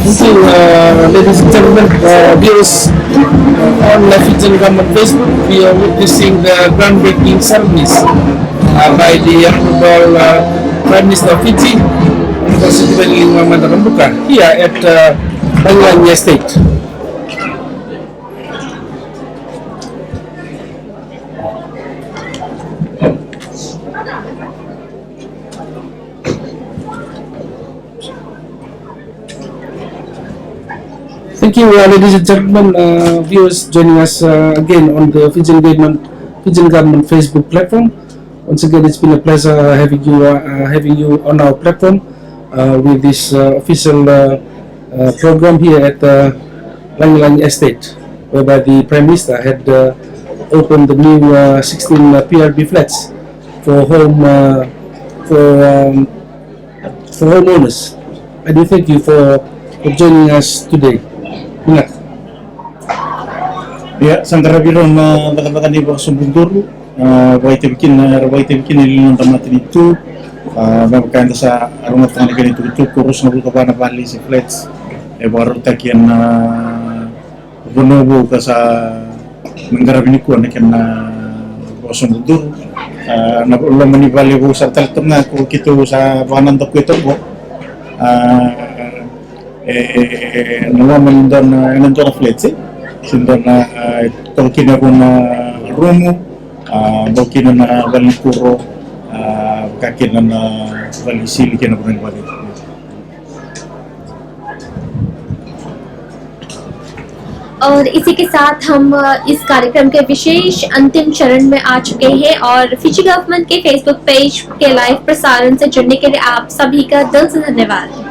Thank you, uh, ladies and gentlemen, uh, viewers on the Fijian Government Facebook. We are witnessing the groundbreaking ceremonies, uh, by the Honorable, uh, Prime Minister of Fiji, Honorable Sitiveni Rabuka, here at, uh, Lagilagi Estate. Thank you, uh, ladies and gentlemen, uh, viewers joining us, uh, again on the Fijian Government, Fijian Government Facebook platform. Once again, it's been a pleasure, uh, having you, uh, uh, having you on our platform, uh, with this, uh, official, uh, uh, program here at, uh, Lagilagi Estate, whereby the Prime Minister had, uh, opened the new, uh, sixteen, uh, P R B flats for home, uh, for, um, for homeowners. I do thank you for, for joining us today. Vinaka. Ia, sa qaravi rau na cakacaka ni vakasobucuduru, a, vakaitavi kina, era vakaitavi kina e liu na noda matanitu, a, me vaka eda sa rogoca tale ga na kena itukutuku, ruasagavulu ka va na vale se flats e vakarautaki ena vanua vou ka sa mai qaravi nikua na kena vakasobucuduru. A, na loma ni vale vou sara tale toka ga ko keitou sa vakanadakuya toka qo. A, e, e, e, na loma ni dua na, ena dua na flats, e, se dua na, a, toka kina e rua na rumu, a, toka kina na valenikuro, a, vaka kina na valenisili kei na vanua ni vale. और इसी के साथ हम, अ, इस कार्यक्रम के विशेष अंतिम चरण में आ चुके हैं और फिजी गवर्नमेंट के Facebook पेज के लाइव प्रसारण से जुड़ने के लिए आप सभी का दिल से धन्यवाद।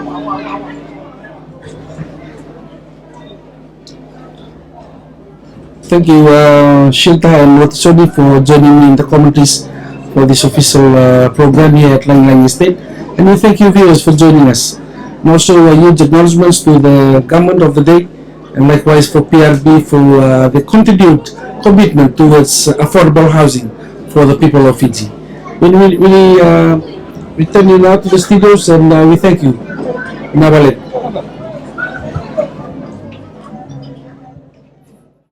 Thank you, uh, Shilta and Watisoni, for joining me in the commentaries for this official, uh, program here at Lagilagi Estate. And we thank you, viewers, for joining us. And also a huge acknowledgements to the government of the day, and likewise for P R B for, uh, the continued commitment towards affordable housing for the people of Fiji. We really, really, uh, returning now to the studios, and uh, we thank you. Vinaka vakalevu.